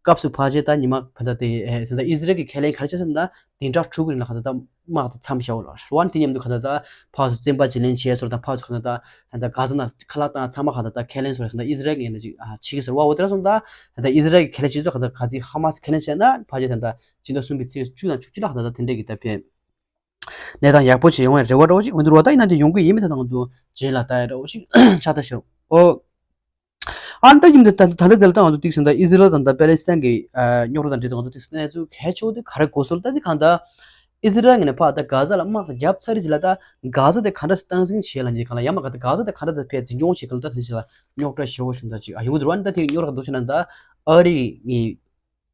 སྐབས་སུ་ཕལ་ཆེར་ད་ཉི་མ་ཕ་ད་དེ་ཨེ་ད་ལྟ་ཨི་ཟི་རལ་གྱི་ཁས་ལེན་ག་རེ་བྱས་ཟེར་ན། ད་བདུན་ཕྲག་དྲུག་གི་རིང་ལ་གང་ལྟར་ད་དམག་དེ་མཚམས་བཞག་འོ་ལ་ར་བ་ནི་དེ་མཉམ་དུ་གང་ལྟར་ད་ཕར་ཚུར་བཙན་པ་བརྗེ་ལེན་བྱས་སོར་དང་ཕར་ཚུར་གང་ལྟར་ད་ད་གྷ་ཟ་ནང་ཁ་ལག་དང་ཚང་མ་གང་ལྟར་ད་ཁས་ལེན་སོར་གང་ལྟར་ཨི་ཟི་རལ་གྱི་ཡིན་ན་ཅིག་ཨ་བྱེད་ཀྱི་ཟེར་བ་འོ་དེ་ར་སོང་། ད་ད་ལྟ་ཨི་ཟི་རལ་གྱི་ཁས་ལེན་བྱེད་དུས་གང་ལྟར་ག་ཚོད་ཧ་མ་སི་ཁས་ལེན་བྱས་ན་ཕལ་ཆེར་ད་ལྟ་སྤྱི་ཟླ་གསུམ་པའི་ཚེས་བཅུ་དང་བཅུ་གཅིག་ལ་གང་ལྟར་ད་དེ་འདྲས་ཀྱི་ད་ཕར་གནས་སྟངས་ཡག་པོ་ཞིག་ཡོང་བའི་རེ་བ་འདྲ་བོ་ཅིག་འོན་ཏེ་ར་བ་ད་ཡིན་ན་དེ་ཡོང་གི་ཡིན་མིན་ད་ད་ང་ཚོ་རྗེས་ལ་ལྟ་ཡ་འདྲ་བོ་ཅིག་ཆགས་ད་ཤོག་ཨོ། ཨ་ནི་ད་ཡིན་ད་ད་ད་ལྟ་དེ་ལ་ད་ང་ཚོ་ཏིག་ཟིན་ད་ཨི་ཟི་རལ་དང་ད་པེ་ལེ་སི་ཐན་གྱི་ཨ་རྙོག་དྲ་དང་འབྲེལ་ཏེ་ང་ཚོ་ཏིག་ཟིན་གནས་ཚུལ་གལ་ཆེ་བོ་དེ་ག་རེ་གོ་སོང་ལ་ད་དེ་གང་ལྟར་ཨི་ཟི་རལ་ངོས་ནས་ཕར་ད་གྷ་ཟ་ལ་དམག་ད་བརྒྱབ་ཚར་རེད་ཅིག་ལ་ད་གྷ་ཟ་དེ་ག་འདྲ་སྟངས་འཛིན་བྱེད་ལ་ཉེ་གང་ལ་ཡང་མ་ག་ད་གྷ་ཟ་དེ་ག་འདྲ་ད་ཕར་འཛིན་སྐྱོང་བྱེད་གང་ལ་ད་དེ་ཅིག་ལ་རྙོག་དྲ་ཞེ་བོ་ཞིག་ད་ཅིག་ཨ་ཡོང་གི་འདུག་ཨ་ནི་ད་དེ་རྙོག་དྲ་ག་འདུག་ཅེ་ན་ད་ཨ་རི་གི་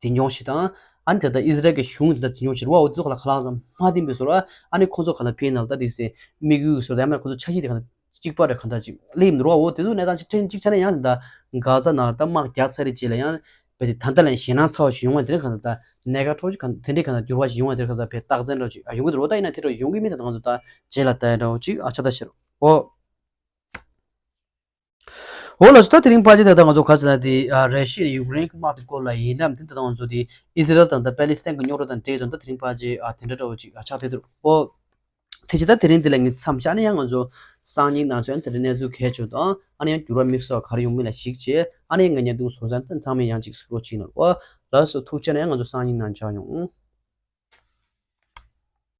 འཛིན་སྐྱོང་བྱེད་སྟངས། ཨ་ནི་དེ་ལྟར་ཨི་ཟི་རལ་གྱི་གཞུང་དེ་ལྟར་འཛིན་སྐྱོང་བྱེད་རོགས་འོ་དེ་ཚོ་ཁ་ལ་ཁ་ལག་ཙམ་མ་བསྟན་པའི་བཟོ་འདྲ། ཨ་ནི་ཁོང་ཚོ་ཁ་ལ་ཕའི་ནང་ལ་ལྟ་དེ་སེ་དམིགས་ཡུལ་བཟོ་འདྲ་ཡང་མིན་ཁོང་ཚོ་འཆར་གཞི་དེ་ག་ལ་གཅིག་པ་རེད་གང་ལྟར་ཅིག་སླེབས་མི་འདུག་རོགས་འོ་དེ་ཚོ་གནས་སྟངས་ཅིག་ཕྲན་གཅིག་ཆ་ནས་ཡང་དེ་ལྟར་གྷ་ཟ་ནང་ལ་ལྟ་དམག་རྒྱག་ཚར་རེད་ཅེས་ལ་ཡང་བས་དེ་ད་ལྟ་ལ་ཞེད་སྣང་ཚ་བ་ཞིག་ཡོང་བ་དེ་རིང་གང་ལྟར་ད་གནད་འགག་འཕྲོག་ཅིག་གང་དེ་འདྲའི་གང་ལྟར་འགྱུར་བ་ཞིག་ཡོང་བ་དེ་རིང་གང་ལྟར་བས་རྟགས་མཚན་འདྲ་ཅིག་ཨ་ཡོང་གི་འདུག་རོགས་ད་ཡིན་ན་དེ་འདྲ་ཡོང་གི་མིན་ད་ང་ཚོ་ད་རྗེས་ལ་ལྟ་ཡ་འདྲ་བོ་ཅིག་ཨ་ཆ་ད་ཤེར་འོ། འོ་ལགས་སོ། ད་དེ་རིང་ཕལ་ཆེར་ད་ལྟ་ང་ཚོ་ག་ཟེར་ན་དེ་ཨ་ར་ཤི་ཡ་ཡུཀ་རེན་གྱི་དམག་དེ་སྐོར་ལ་ཡིན་ནམ་དེ་ད་ལྟ་ང་ཚོ་དེ་ཨི་ཟི་རལ་དང་ད་པེ་ལི་སི་ཐན་གྱི་རྙོག་དྲ་དང་འབྲེལ་ཏེ་ད་དེ་རིང་ཕལ་ཆེར་ཨ་དེ་འདྲ་འདྲ་བོ་ཅིག་ཨ་ཆགས་བསྡད་འདུག་ཨོ། དེ་བྱས་ད་དེ་རིང་འདི་ལ་ངས་མཚམས་བཞག་ནས་ཡང་ང་ཚོ་སང་ཉིན་ནང་ཚུན་དེ་འདྲའི་གནས་ཚུལ་གལ་ཆེ་དང་ཨ་ནི་ཡང་འགྱུར་བ་དམིགས་བསལ་ག་རེ་ཡོང་མིན་ལ་གཞིགས་བྱས་ཨ་ནི་ཡང་ངས་བརྙན་ཐུང་བཟོ་ས་དེ་ཚང་མས་ཡང་ཅིག་གཟིགས་རོགས་བྱེད་གནང་ཨོ། ལགས་སོ། ཐུགས་རྗེ་ཆེ་གནང་། ཡང་ང་ཚོ་སང་ཉིན་ནང་མཇལ་ཡོང་།